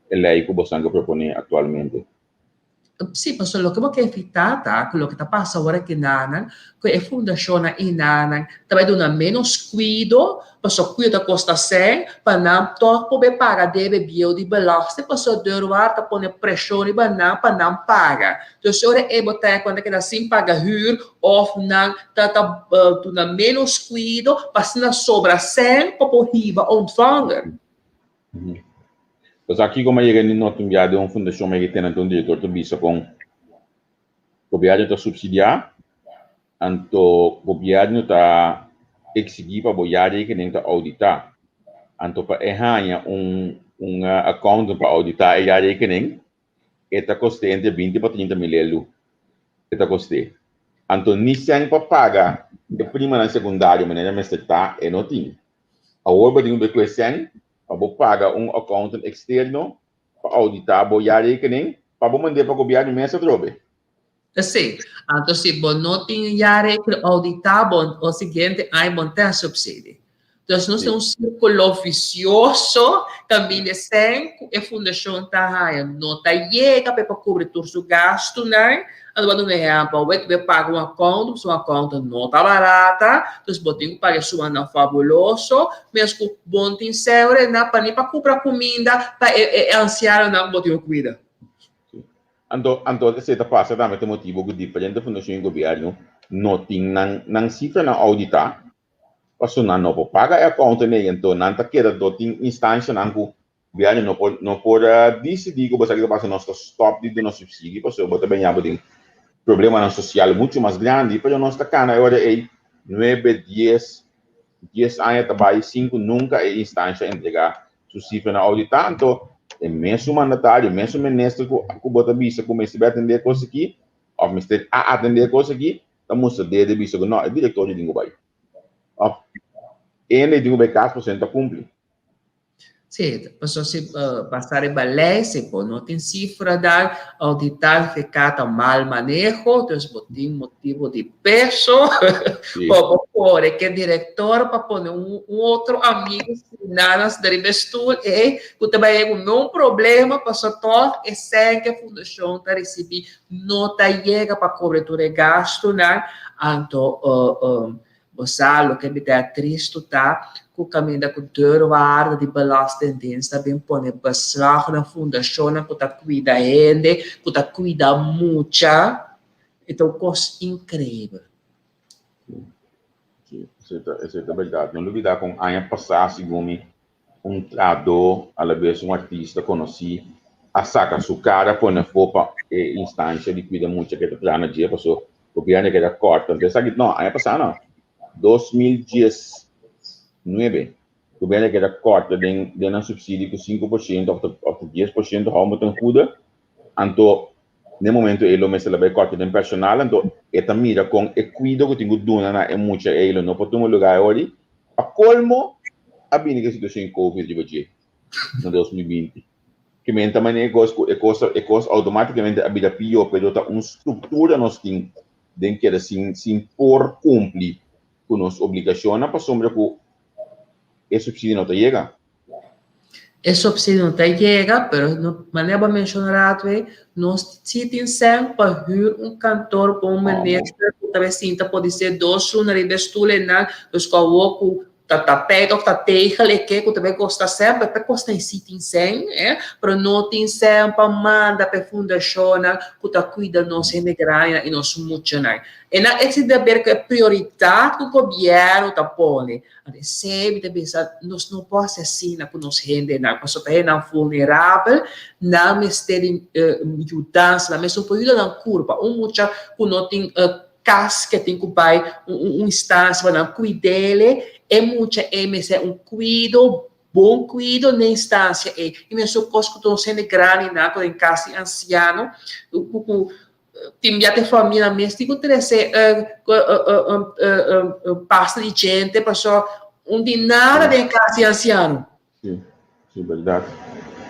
e lei ku bosan ke proponé aktualmente. Sí, pasobra loke bo ke evitá ta ku loke ta pasa awor aki nanan, ku e fundashonnan i nanan ta bai duna ménos kuido, pasobra kuido ta kosta sèn, pa nan tòg por bai paga debe bieu di belasting, pasobra deurwaar ta pone preshon riba nan pa nan paga. Dus ora ei bo ta ku nan ta keda sin paga hür òf nan ta ta duna ménos kuido pa asina sobra sèn pa por hiba ontvanger. Pues aki como a yega ni no tin bia den un fundacion ma yega tene anto un director ta bisa con gobierno ta subsidia anto gobierno ta exigi pa bo jaarrekening ta audita anto pa e haña un un accountant pa audita e jaarrekening e ta coste entre 20 pa 30 mil elu e ta coste anto ni cen pa paga e primanan secundario manera mester ta e no tin. Awor bo tin ku kue sèn pa bo paga un accountant eksterno pa auditá bo jaarrekening pa bo mand'é pa gobièrnu mes atrobe. Sí. Anto si bo no tin jaarrekening auditá bo o siguiente aña bo no ten subsidie. Dus nos tin un sírkulo visioso kaminda sèn ku e fundashon ta haña no ta yega pa e por kubri tur su gastunan. Anto bo a duna un ehèmpel, awor bo paga un akount, pasobra un akount no ta barata, dus bo tin ku paga e sumanan fabuloso, mes ku bo no tin sèn orina pa ni pa kumpra kuminda pa e ansianonan ku bo tin ku kuida. Anto, anto esei ta pasa tambe ta motibu ku diferente fundashon di gobièrnu no tin nan nan sifranan ouditá, pasobra nan no por paga e akounten ei, anto nan ta keda do tin instanshanan ku gobièrnu no por no por disidí ku bo sa kiko pasa nos ta stòp di duna supsidio pasobra bo ta bini bo den problemanan sosial muchu mas grandi, pero nos ta kana e ora ei nuebe, dies, dies aña ta bai sin ku nunka e instansha entregá su sifranan ouditá, anto e mesun mandatario, e mesun minister ku ku bo ta bisa ku mester bai atendé e kos aki, òf mester a atendé e kos aki, ta mustra dede bisa ku no, e direktor di tin ku bai. Òf ende tin ku bai kas pasobra e no ta kumpli. Sí, pasobra si basa riba lei, si bo no tin sifra dar ouditá VK ta mal maneho, dus bo tin motibu di peso pa bo kore ke direktor pa pone un otro amigu sina nan riba e stul ei ku ta bai ku un problema pasobra tòg e sèn ku e fundashon ta risibí no ta yega pa kobre tur e gastunan. Anto Bo sa loke mi ta tristu ta ku kaminda ku deurwaarder di Belastingdienst ta bin pone beslag na fundashonnan ku ta kuida hende, ku ta kuida mucha. E ta un kos inkreibel. Sí, esei ta bèrdat. No lubidá ku un aña pasá, segun mi, un trahadó, alabes un artista konosí, a saka su kara pone afó pa e instansha di kuida mucha ke ta traha na dje, paso gobièrnu a keda kòrta. Anto esaki, no, aña pasá no, 2019, gobièrnu a keda kòrta den den nan supsidio ku 5% òf òf 10% hou bo ta huda, anto den momento ei lo mester a bai kòrta den personal, anto e ta mira kon e kuido ku tin ku duna na e mucha ei lo no por tuma lugá e ora ei. Pa kolmo a bini ku e situashon di covid riba dje na 2020. Ke men ta manera e kos ku e kos e kos outomátikamente a bira pió, pero ta un struktura nos tin den keda sin sin por kumpli ku nos obligashonnan pasobra ku e supsidio no ta yega. E subsidio no ta yega, pero no, manera bo a menciona rato ei, nos si tin sèn pa huur un kantoor pa un minister ku ta bay sinta podisé dos luna riba e stoel einan, dus ku awor ku ta tapijt of ta tegel e ke ku ta bay kosta sèn, pero ta kosta ei si tin sèn, eh, pero no tin sèn pa manda pa e fundashonnan ku ta kuida nos hende grandinan i nos muchanan. E nan esei ta ber ku e prioridat ku gobièrnu ta pone. Anto esei mi ta bisa, nos no por hasi asina ku nos hendenan, pasobra ta hendenan vulnerabel, nan mester di yudansa, nan mester por yuda nan kurpa. Un mucha ku no tin kas ke tin ku bai un instansia pa nan kuid'el, e mucha ei mester un kuido, bon kuido n'e instansia ei. I mesun kos ku nos hende grandinan ku den kas di ansiano ku Tin bia te famia mes tin ku trese pasta di djente paso un tin nada den kas di ansiano. Si, si bèrdat.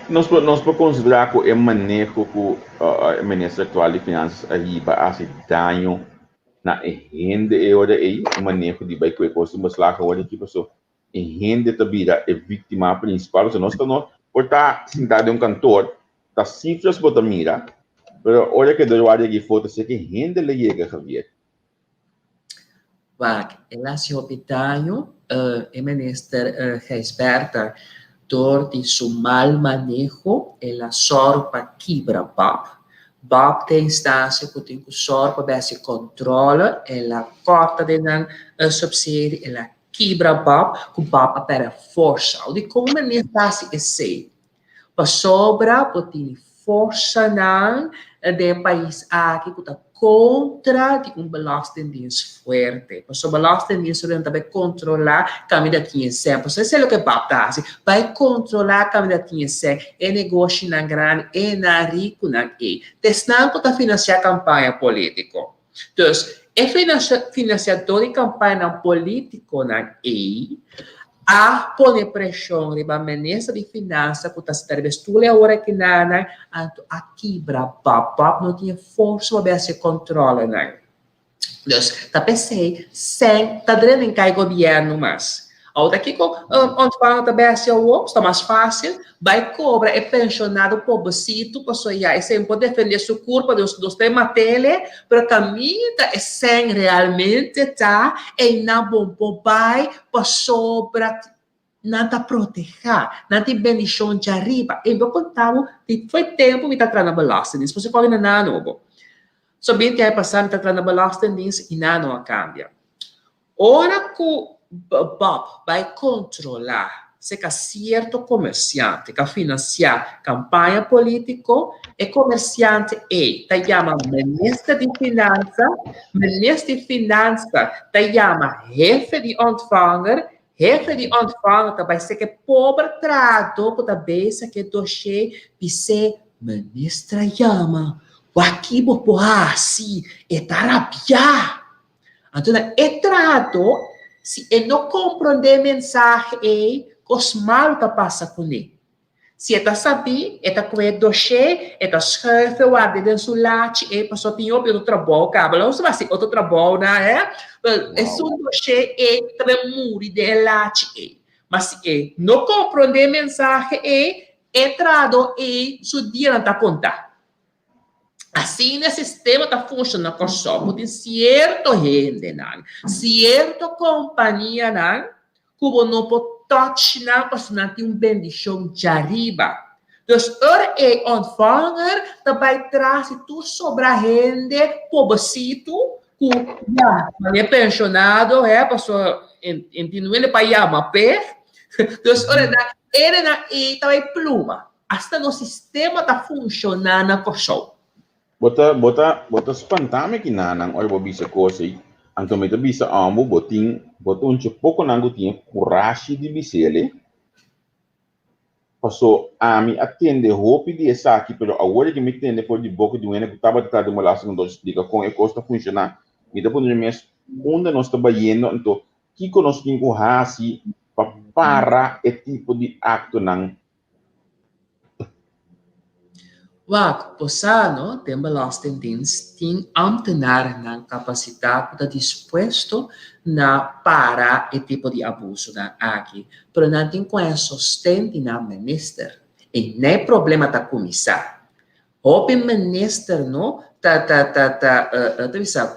Nos por nos por konsiderá ku e maneho ku e minister aktual di finansas a hiba a hasi daño na e hende e ora ei, e maneho di bai ku e kos den beslag awor aki paso e hende ta bira e víktima prinsipal. Pasobra nos ta no por ta sintá den un kantor, ta sifras bo ta mira, pero ora ke deurwaarder yega afó ta ser ke hende lo yega, Javier. Wak, el a hasi hopi daño, e minister Gijsbertha, dor di su mal maneho, el a sòru pa kibra bab. Bab ta e instansia ku tin ku sòru pa bai hasi kòntròle, el a kòrta den nan supsidio, el a Kibra bab ku bab a pèrdè forsa. O dikon manera ta hasi esei? Pasobra bo tini forsanan den e pais aki ku ta kontra di un belastingdienst fuerte. Pasobra belastingdienst ta bai kontrolá kaminda tin e sèn. Pasobra esei loke bab ta hasi, bai kontrolá kaminda tin e sèn, e negoshinan grandi, e nan rikunan ei. Ta esnan ku ta finansiá kampaña polítiko. Dus, e finansiadó di kampañanan polítikonan ei a pone preshon riba minister di Finansa ku ta sinta riba e stul e awor aki nan, anto a kibra bab. Bab no tin e forsa pa bai hasi e kòntròlenan. Dus, ta p'esei sèn ta drenta den kai gobièrnu mas. Awor ta kiko ontvanger ta bèstia awor? Ta mas fásil bai kobra e penshonado pobrecito pasobra ya esei no por defendé su kurpa, dus nos ta e mat'ele, pero kaminda e sèn realmente ta, einan bo por bai pasobra nan ta protehá, nan tin bendishon djariba. E mi por konta bo di foi tempu mi ta traha na Belastingdienst, pasobra kòrda na nan nobo. So binti aña pasá mi ta traha na Belastingdienst i nan no a kambia. Ora ku Bob bai kontrolá serka sierto komersiante ku a finansiá kampaña polítiko, e komersiante ei ta yama minister di finansa, minister di finansa ta yama hefe di ontvanger, hefe di ontvanger ta bai serka e pober trahadó ku ta bezig ku e doshé bis'é, Minister a yama, wak ki bo por hasi? E ta rabiá! Anto na e trahadó, si e no komprondé e mensahe ei, kos malu ta pasa kuné. Si e ta sabí, e ta kohe e doshé, e ta schuif e ward'é den su lachi ei, pasobra tin hopi otro trabou kaba. Lo nos ta hasi otro trabounan, hè? Pero esun doshé ei ta bin muri den e lachi ei. Ma si e no komprondé e mensahe ei, e trahadó ei su dianan ta kontá. Asina e sistema ta funciona na Kòrsou, ku tin sierto hendenan, sierto kompanianan ku bo no por touch nan pasobra nan tin un bendishon djariba. Dus ora e ontvanger ta bai tras di tur sobra hende pobrecito ku ya manera pensionado he pasobra e tin hende pa yama p'e, dus ora nan hendenan ei ta bai pluma. Asta nos sistema ta funshoná na Kòrsou. Bo ta bo ta bo ta spantá mi kinanan ora bo bisa kos ei. Anto mi ta bisa ambo bo tin bo ta un dje pokonan ku tin e kurashi di bis'el. Paso ami a tende hopi di esaki pero awor ke mi tende for di boka di un hende ku tabata ta den belasting anto splika kon e kos ta funshoná mi ta puntra mi mes unda nos ta bayendo anto kiko nos tin ku hasi pa para e tipo di aktonan. Wak, bo sa no, den Belastingdienst tin ambtenarnan kapasitá ku ta dispuesto na para e tipo di abusonan aki, pero nan tin ku haña sosten di nan minister. E n'e problema ta kuminsá. Hopi minister no ta ta ta ta ta bisa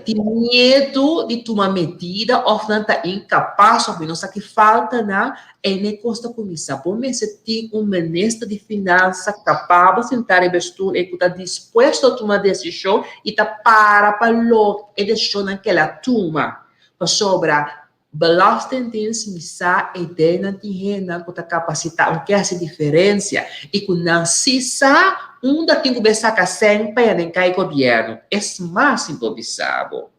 tin miedu di tuma medida of nan ta inkapas of mi no sa ki falta nan e ne kos ta kuminsá. Bo mester tin un minister di finansa kapabel sintá riba e stul e ku ta dispuesto tuma desishon i ta para pa loke e desishonnan ke el a tuma. Pasobra Belastingdienst mi sa e dennan tin hendenan ku ta kapasitá un ke hasi diferensia i ku nan si sa unda tin ku be saka sèn pa yanda den kai gobièrnu. Es mas mi por bisa bo,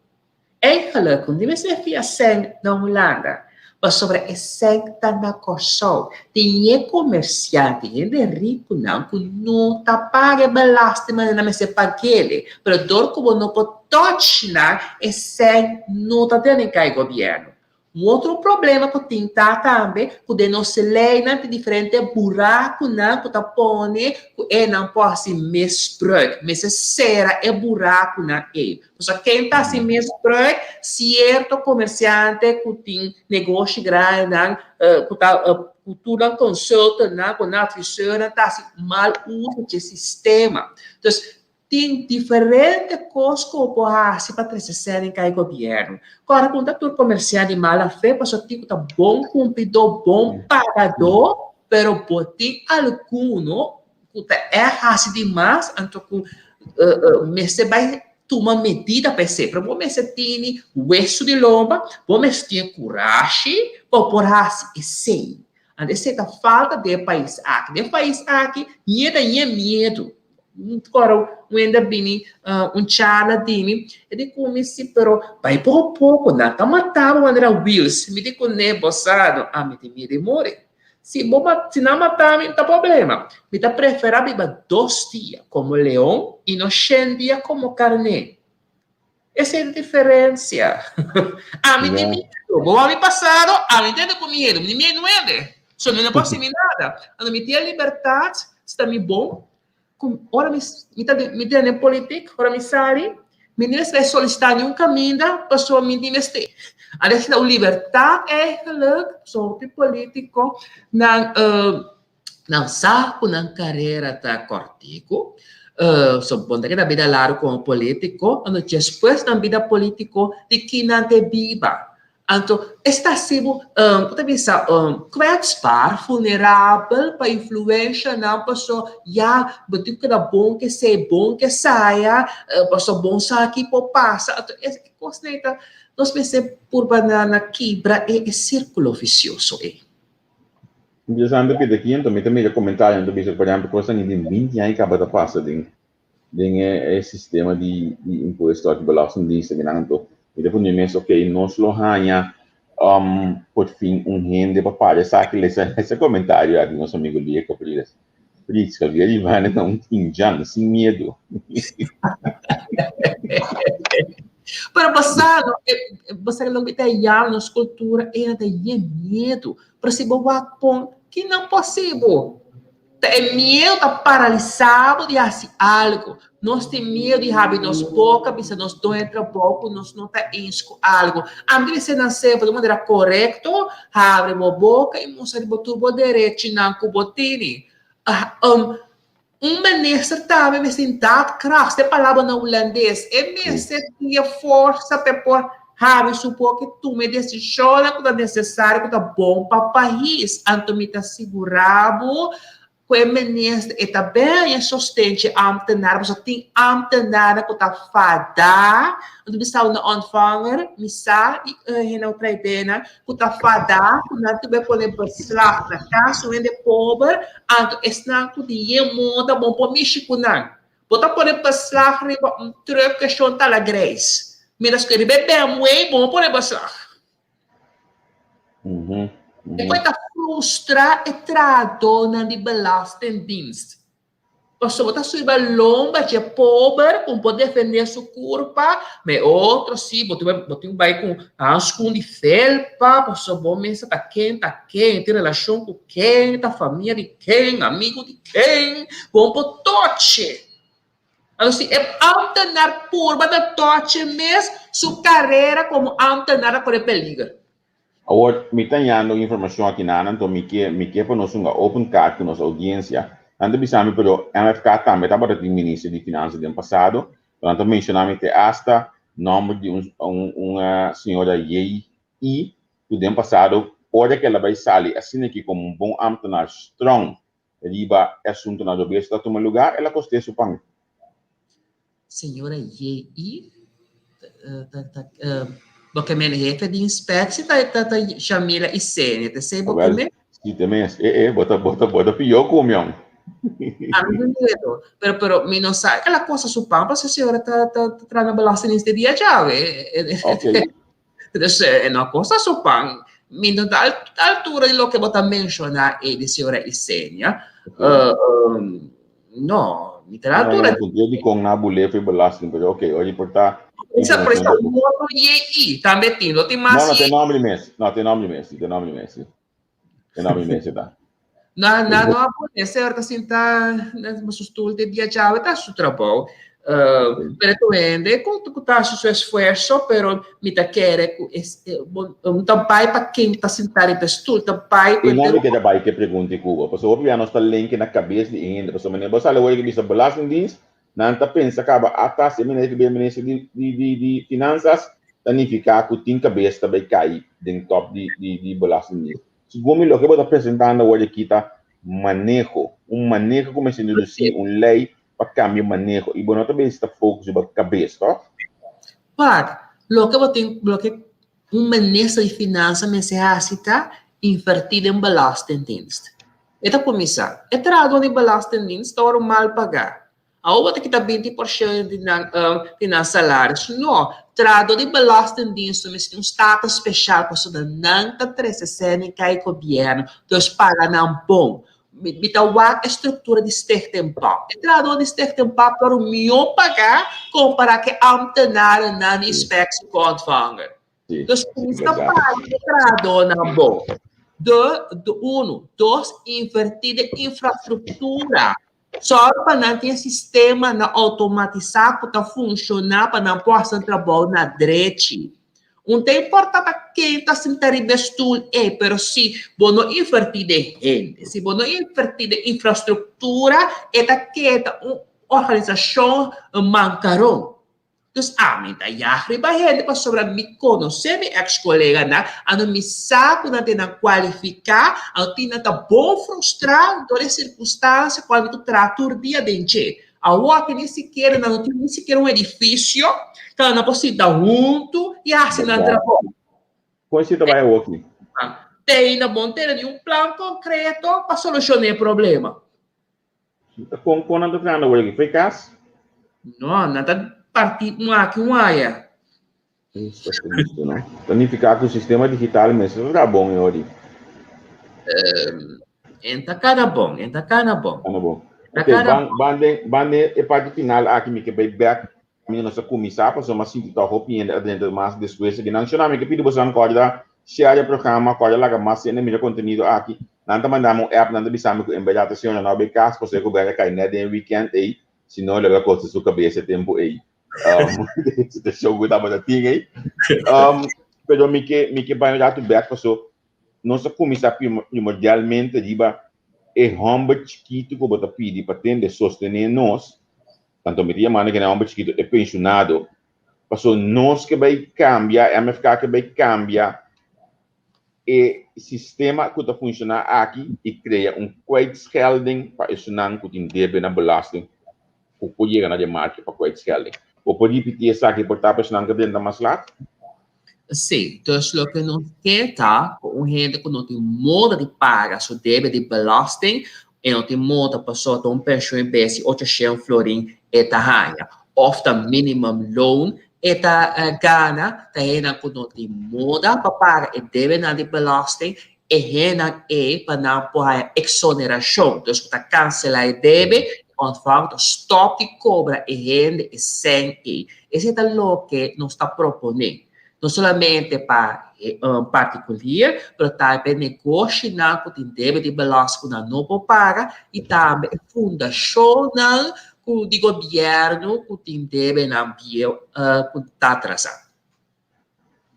Eigenlijk ku no mester fia sèn na Hulanda pasobra e sèn ta na Kòrsou. Tin e komersiante, hende rikunan ku no ta paga e belasting manera nan mester pag'el, pero dor ku bo no por Toch nan e sèn no ta tene kai gobièrnu. Un otro problema ku tin ta tambe ku den nos leinan tin diferente burakunan ku ta pone ku e nan por hasi misbruik. Mester sera e burakunan ei. Pasobra ken ta hasi misbruik? Sierto komersiante ku tin negoshi grandinan ku ta ku tur nan konsultannan ku nan adviseurnan ta hasi mal uso dje sistema. Dus Tin diferente kos ku bo por hasi pa trese sèn den kai gobièrnu. Kòrda ku no ta tur komersiant di mala fe, pasobra tin ku ta bon kumplidó, bon pagadó, pero bo tin alguno ku ta ègt hasi di mas, anto ku mester bai tuma medida pa esei. Pero bo mester tini wesu di lomba, bo mester tin e kurashi pa bo por hasi esei. Anto esei ta falta den e pais aki. Den e pais aki, ñe ta ñe miedu. Ora un hende a bini un charla di mi, e di ku mi si, pero bai poko poko, nan ta mata bo manera wils. Mi di kuné, bo sa, no, ami tin miedu di muri. Si bo si nan mata mi, no ta problema. Mi ta preferá biba dos dia komo leon i no shen dia komo karné. Esei ta diferencia. Ami tin miedu. Bo wou mi pasado, ami tende ku miedu. Mi miedu nuebe. So mi no por hasi mi nada. Anto mi tin e libertad, si ta mi bon, ku ora mi mi ta mi ta den politik, ora mi sali, mi no mester solisita niun kaminda pasobra mi tin mester. Anto ta un libertad eigenlijk, so hopi politico nan nan sa cu nan carera ta cortico, so bon ta keda bida largo como politico, anto despues nan bida politico di ki nan te biba. Anto es ta hasi bo, ku ta bisa, kwetsbaar, vulnerabel pa influenshanan paso ya bo tin ku keda bon ke esei, bon ke esaya, paso bon sa ki por pasa. Anto e kosnan ei ta, nos mester purba na na kibra e sirkulo visioso ei. Interesante Peter Kiento, mi ta mira komentarionan ta bisa por ehempel kosnan di 20 aña kaba ta pasa den den e sistema di di impuesto aki belastingdienst aki nan anto mi ta pone mes ok nos lo haña um por fin un hende pa para esaki lesa ese comentario aki nos amigo Lie Capriles Fritz Javier Ivane ta un tinjan sin miedo. Pero basado, basado loke ta yama nos cultura e ta yen miedo. Pero si bo wak pon, kinan posible? Ta e miedu ta paralisá bo di hasi algu. Nos tin miedu di habri nos boka, bisa nos doño di trabou ku nos no ta eens ku algu. Ami di bisa nan semper di un manera korekto, habri bo boka i mustra riba tur bo derechinan ku bo tini. Un minister tambe mester tin daadkracht, e palabra na hulandes. E mester tin e forsa pa e por habri su boka i tuma e desishonnan ku ta nesesario, ku ta bon pa pais. Anto mi ta sigurá bo ku e minister e ta ben e sosten dje ámtenar, pasobra tin ámtenarnan ku ta fadá. Anto mi sa una ontvanger, mi sa di hende ku trae denan, ku ta fadá ku nan ta bai pone beslag na kas un hende pober, anto esnan ku tin yen moda bon por mishi ku nan. Bo ta pone beslag riba un truck ku shon ta la grijs, mientras ku riba e BMW bo no pone beslag. E por ta frustra e trahadónan di Belastingdienst. Pasobra bo ta subi ba lomba dje pober ku por defendé su kurpa, ma e otro si bo tin bo tin bai ku hanskun di felpa, pasobra bo mester ta ken ta ken, tin relashon ku ken, ta famia di ken, amigu di ken, bo no por toch'e. Anto si e ámtenar purba ta toch'e mes, su karera komo ámtenar ta kore peliger. Awor, mi ta hañando informashon aki nan, anto mi ke mi ke pa nos hunga open card ku nos oudiensia. Nan ta bisa mi pero MFK tambe tabata tin minister di finansa den pasado, pero nan ta menshoná mi te asta nòmber di un un un señora JI ku den pasado ora ku el a bai sali asina aki komo un bon ámtenar strong riba e asuntunan robes ta tuma lugá, el a kosté su pan. Señora JI ta ta bo ke men hefe di inspectie ta ta ta Shamila Isenia te sei bo ke men? Si te mes e e bo ta bo ta bo ta pió ku mi ong. Ami no miedo pero pero mi no sa ke la cosa su pan pasobra señora ta ta ta traha na belastingdienst di dia djawe. Okay. Dus e no cosa su pan. Mi no ta altura di loke bo ta menciona ei di señora Isenia. No, mi ta na altura. No, no, di con na bule fe belasting, pero ok, ora di por ta. Esa por esa un otro YI tambe tin, lo tin mas. No, no, te nombre mes. No, te nombre mes, te nombre mes. Sí. Te nombre mes ta. No, no, no, ese ta sinta na su stoel de dia djawe ta su trabou. Pero tu hende ku ku ta hasi su esfuerso, pero mi ta kere ku es bo no ta bai pa ken ta sinta riba e stoel, ta bai ku. I no mi keda bai ke pregunta i Cuba, pasobra hopi bia nos ta lenke na kabes di e hende, pasobra manera bo sali awor ki bisa belastingdienst, nan ta pensa kaba ata si e minister ki bira minister di di di di finansas ta nifiká ku tin kabes ta bai kai den top di di di belastingdienst. Segun mi loke bo ta presentando awor aki ta maneho, un maneho ku mester introdusí un lei pa cambia maneho y bo no ta besi ta focus riba cabes, toch? Wak, loke bo tin, loke un minister di finansa mester haci ta inverti den belastingdienst. E ta cuminsa, e trahador di belastingdienst ta worde mal paga. Awor bo ta kita 20 por ciento di nan, di nan salaris. No, trahador di belastingdienst mester tin un status special pasobra nan ta trece seni cay gobierno, dus paga nan bon. Mi ta wak e struktura di Stichting pap. E trahadó di Stichting pap ta wòrdu mihó pagá kompará ku e ámtenarnan di Inspectie ku Ontvanger. Dus kuminsá paga e trahadónan bon. De, de unu. Dos, invertí den infrastruktura. Sòru pa nan tin e sistemanan outomatisá ku ta funshoná pa nan por hasi nan trabou na drechi. Un ta importa ta ken ta sinta riba e stoel ei, pero si bo no inverti den hende, si bo no inverti den infrastruktura, e ta keda un organisashon mankaron. Dus ami ta yag riba hende pasobra mi konosé mi eks koleganan, anto mi sa ku nan tin nan kualifiká, anto tin nan ta bon frustrá dor e sirkunstansia ku ami ku traha tur dia den dje. Awor aki ni sikiera nan no tin ni sikiera un edifisio ku nan por sinta huntu i hasi nan trabou. Kon si ta bai awor aki? Te ainda bo no tene niun plan konkreto pa solushoná e problema. Kon kon nan ta trahando awor aki? Fo'i kas? No, nan ta partí un aki un aya. Esta tristu, no? Ta nifiká ku sistema digital mester ta traha bon e ora. En ta kana bon, en ta kana bon. Kana bon. Ok, ban, ban den, ban den e parti final aki mi ke bai bèk Mi nos a kuminsá pasobra mi a sinti tòg hopi hende adentro mas despues di nan shona mi ke pidi boso kòrda share e programa kòrda laga mas hende mira kontenido aki nan ta manda mi un app nan ta bisa mi ku en bèrdat e señora no a bai kas pasobra e gobièrnu a kai nèt den e weekend ei si no lo a kosta su kabes e tempu ei situashon ku tabata tin ei pero mi ke mi ke bai un ratu bèk pasobra nos a kuminsá primordialmente riba e hòmber chikitu ku bo ta pidi pa tende sostené nos Tanto mi ta yamando kende homber chikito e pensionado, paso nos ke bay cambia, MFK ke bay cambia e sistema cu ta funciona aki y crea un kwijtschelding pa esunnan cu tin debe na belasting cu por yega na remarke pa kwijtschelding. Bo por ripiti esaki por ta pa esunnan cu drenta mas laat? Sí, dus loke nos ke ta ku un hende ku no tin moda di paga su debe di belasting, e no tin moda pasobra ta un penshun e bes di ochoshen florin e ta haña, òf ta minimum loon e ta gana, ta hendenan ku no tin moda pa paga e debenan di belasting, e hendenan ei pa nan por haña eksonerashon, dus ku ta kanselá e debe, ontvanger ta stòp di kobra e hende e sèn ei. Esei ta loke nos ta proponé, no solamente pa partikulier, pero tambe pa e negoshinan ku tin debe di belasting ku nan no por paga i tambe e fundashonnan ku di gobièrnu ku tin debenan bieu ku ta atrasá.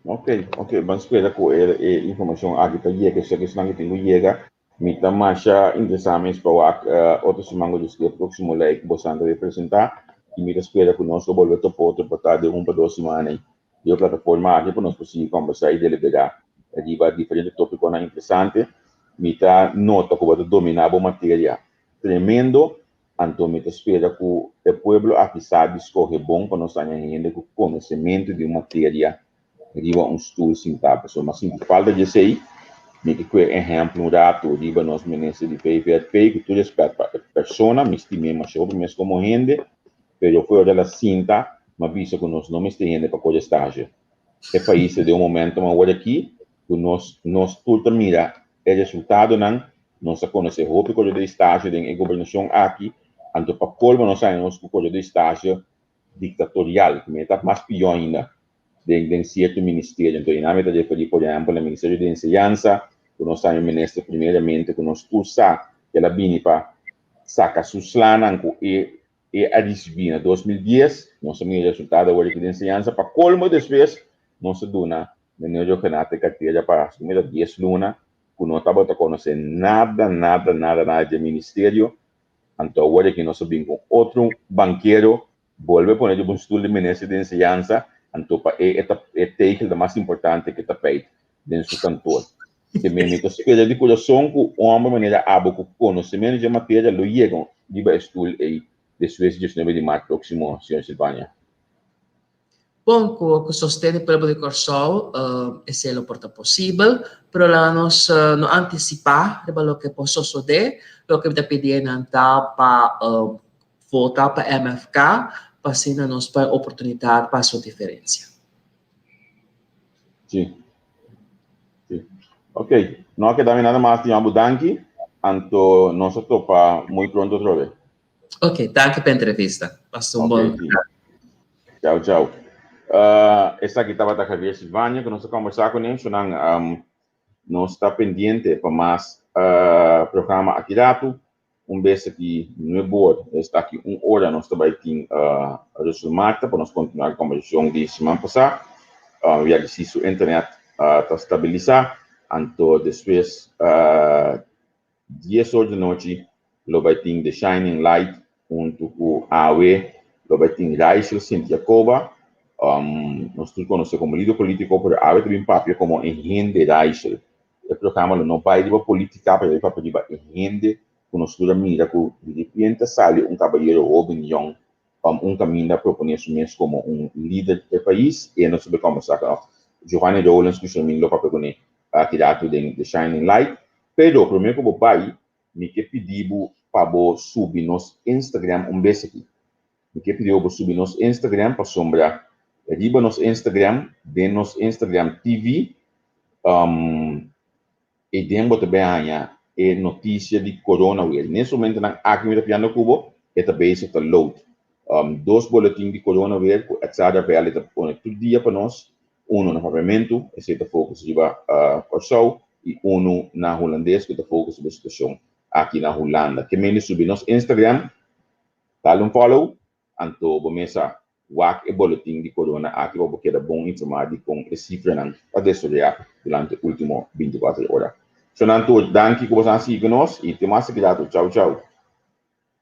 Ok, ok, ban spera ku e e informashon aki ta yega, esaki esnan ku tin ku yega. Mi ta masha interesá mes pa wak otro siman ku Dios kier próksimo lei ku bosan ta bay presentá i mi ta spera ku nos lo bolbe topa otro pa ta den un pa dos siman ei di e plataforma aki pa nos por sigui kòmbersá i deliberá riba diferente tópikonan interesante. Mi ta nota ku bo ta dominá bo materia tremendo. Anto mi ta spera ku e pueblo aki sa di skohe bon pa nos haña hende ku konosementu di un materia riba un stul sintá. Pasobra mi a sinti falta di esei. Mi ke kue ehèmpel un ratu riba nos minister di VVRP, ku tur rèspèt pa e persona, mi stim'é masha hopi mes komo hende, pero fo'i ora el a sinta, mi a bisa ku nos no mester hende pa kore stage. E pais ta den un momento awor aki ku nos nos tur ta mira e resultadonan. Nos a konosé hopi koredor di stasio den e gobernashon aki, anto pa kolmo nos haña nos ku koredor di stasio diktatorial, ku mester ta mas pió ainda den den sierto ministerio. Anto einan mi ta referí por ehèmpel na Ministerio di Enseñansa, ku nos haña un minister primeramente ku nos tur sa ku el a bini pa saka su slanan ku e e a risibí na 2010. Nos a mira e resultado awor aki den enseñansa. Pa kolmo despues nos a duna Meneer Jogenaat e kartera pa asumí ta dies luna ku no tabata konosé nada, nada, nada, nada dje ministerio. Anto awor aki nos a bin ku otro bankero bolbe pone riba un stul di minister di enseñansa, anto pa e e ta e tegel ta mas importante ku e tapijt den su kantor. Te mi mi ta spera di kurason ku un hòmber manera abo ku konosementu dje materia lo yega riba e stul ei despues di diesnuebe di mart próksimo, señor Silvania. Bon, ku ku sosten di pueblo di Kòrsou esei lo por ta posibel, pero laga nos no antisipá riba loke por sosodé. Loke mi ta pidi einan ta pa vota pa MFK pa asina nos por oportunidat pa hasi un diferensia. Sí. Sí. Ok, no a keda mi nada mas di yama bo danki, anto nos a topa muy pronto otrobe. Ok, danki pa entrevista. Pasa un bon tardi. Chao, chao. Uh, esaki tabata Javier Silvania ku nos a conversá kuné. Shonan, um, nos ta pendiente pa mas uh, programa aki ratu. Un bes aki nuebe or, esta aki un ora nos ta bai tin uh, Russell Marta pa nos kontinuá e konversashon di siman pasá. Ya di si su internet ta stabilisá. Anto despues 10 or di nochi lo bai tin The Shining Light huntu ku awe lo bai tin Raichel Sint Jacoba. Nos tur konosé komo lider polítiko, pero awe ta bin papia komo e hende Raichel. E programa lo no bai riba polítika, pero lo bai papia riba e hende ku nos tur a mira ku di repente a sali un kabayero hóben yòn un kaminda a proponé su mes komo un lider di e pais i nos ta bai kòmbersá ku Giovanni Rowlands ku Shermin lo papia kuné aki ratu den The Shining Light. Pero promé ku bo bai mi ke pidi bo pa bo subi nos Instagram un bes aki. Mi ke pidi bo bo subi nos Instagram pasobra riba nos Instagram den nos Instagram TV E den bo ta bay haña e noticia di corona weer. Nes momentonan aki mi ta piando cu bo, e ta bezig ta load. Dos boletin di corona weer cu Exada Valley ta pone tur dia pa nos. Uno na Papiamentu, esey ta focus riba Corsou, y uno na Hulandes cu ta focus riba e situacion aki na Hulanda. Ke mende subi nos Instagram, dale un follow, Anto bo mes a wak e boletin di corona aki pa bo keda bon informa di con e cifranan ta desaroya durante ultimo 24 ora. Shonan tur, danki cu boso a sigui cu nos y te mas aki rato. Chau chau.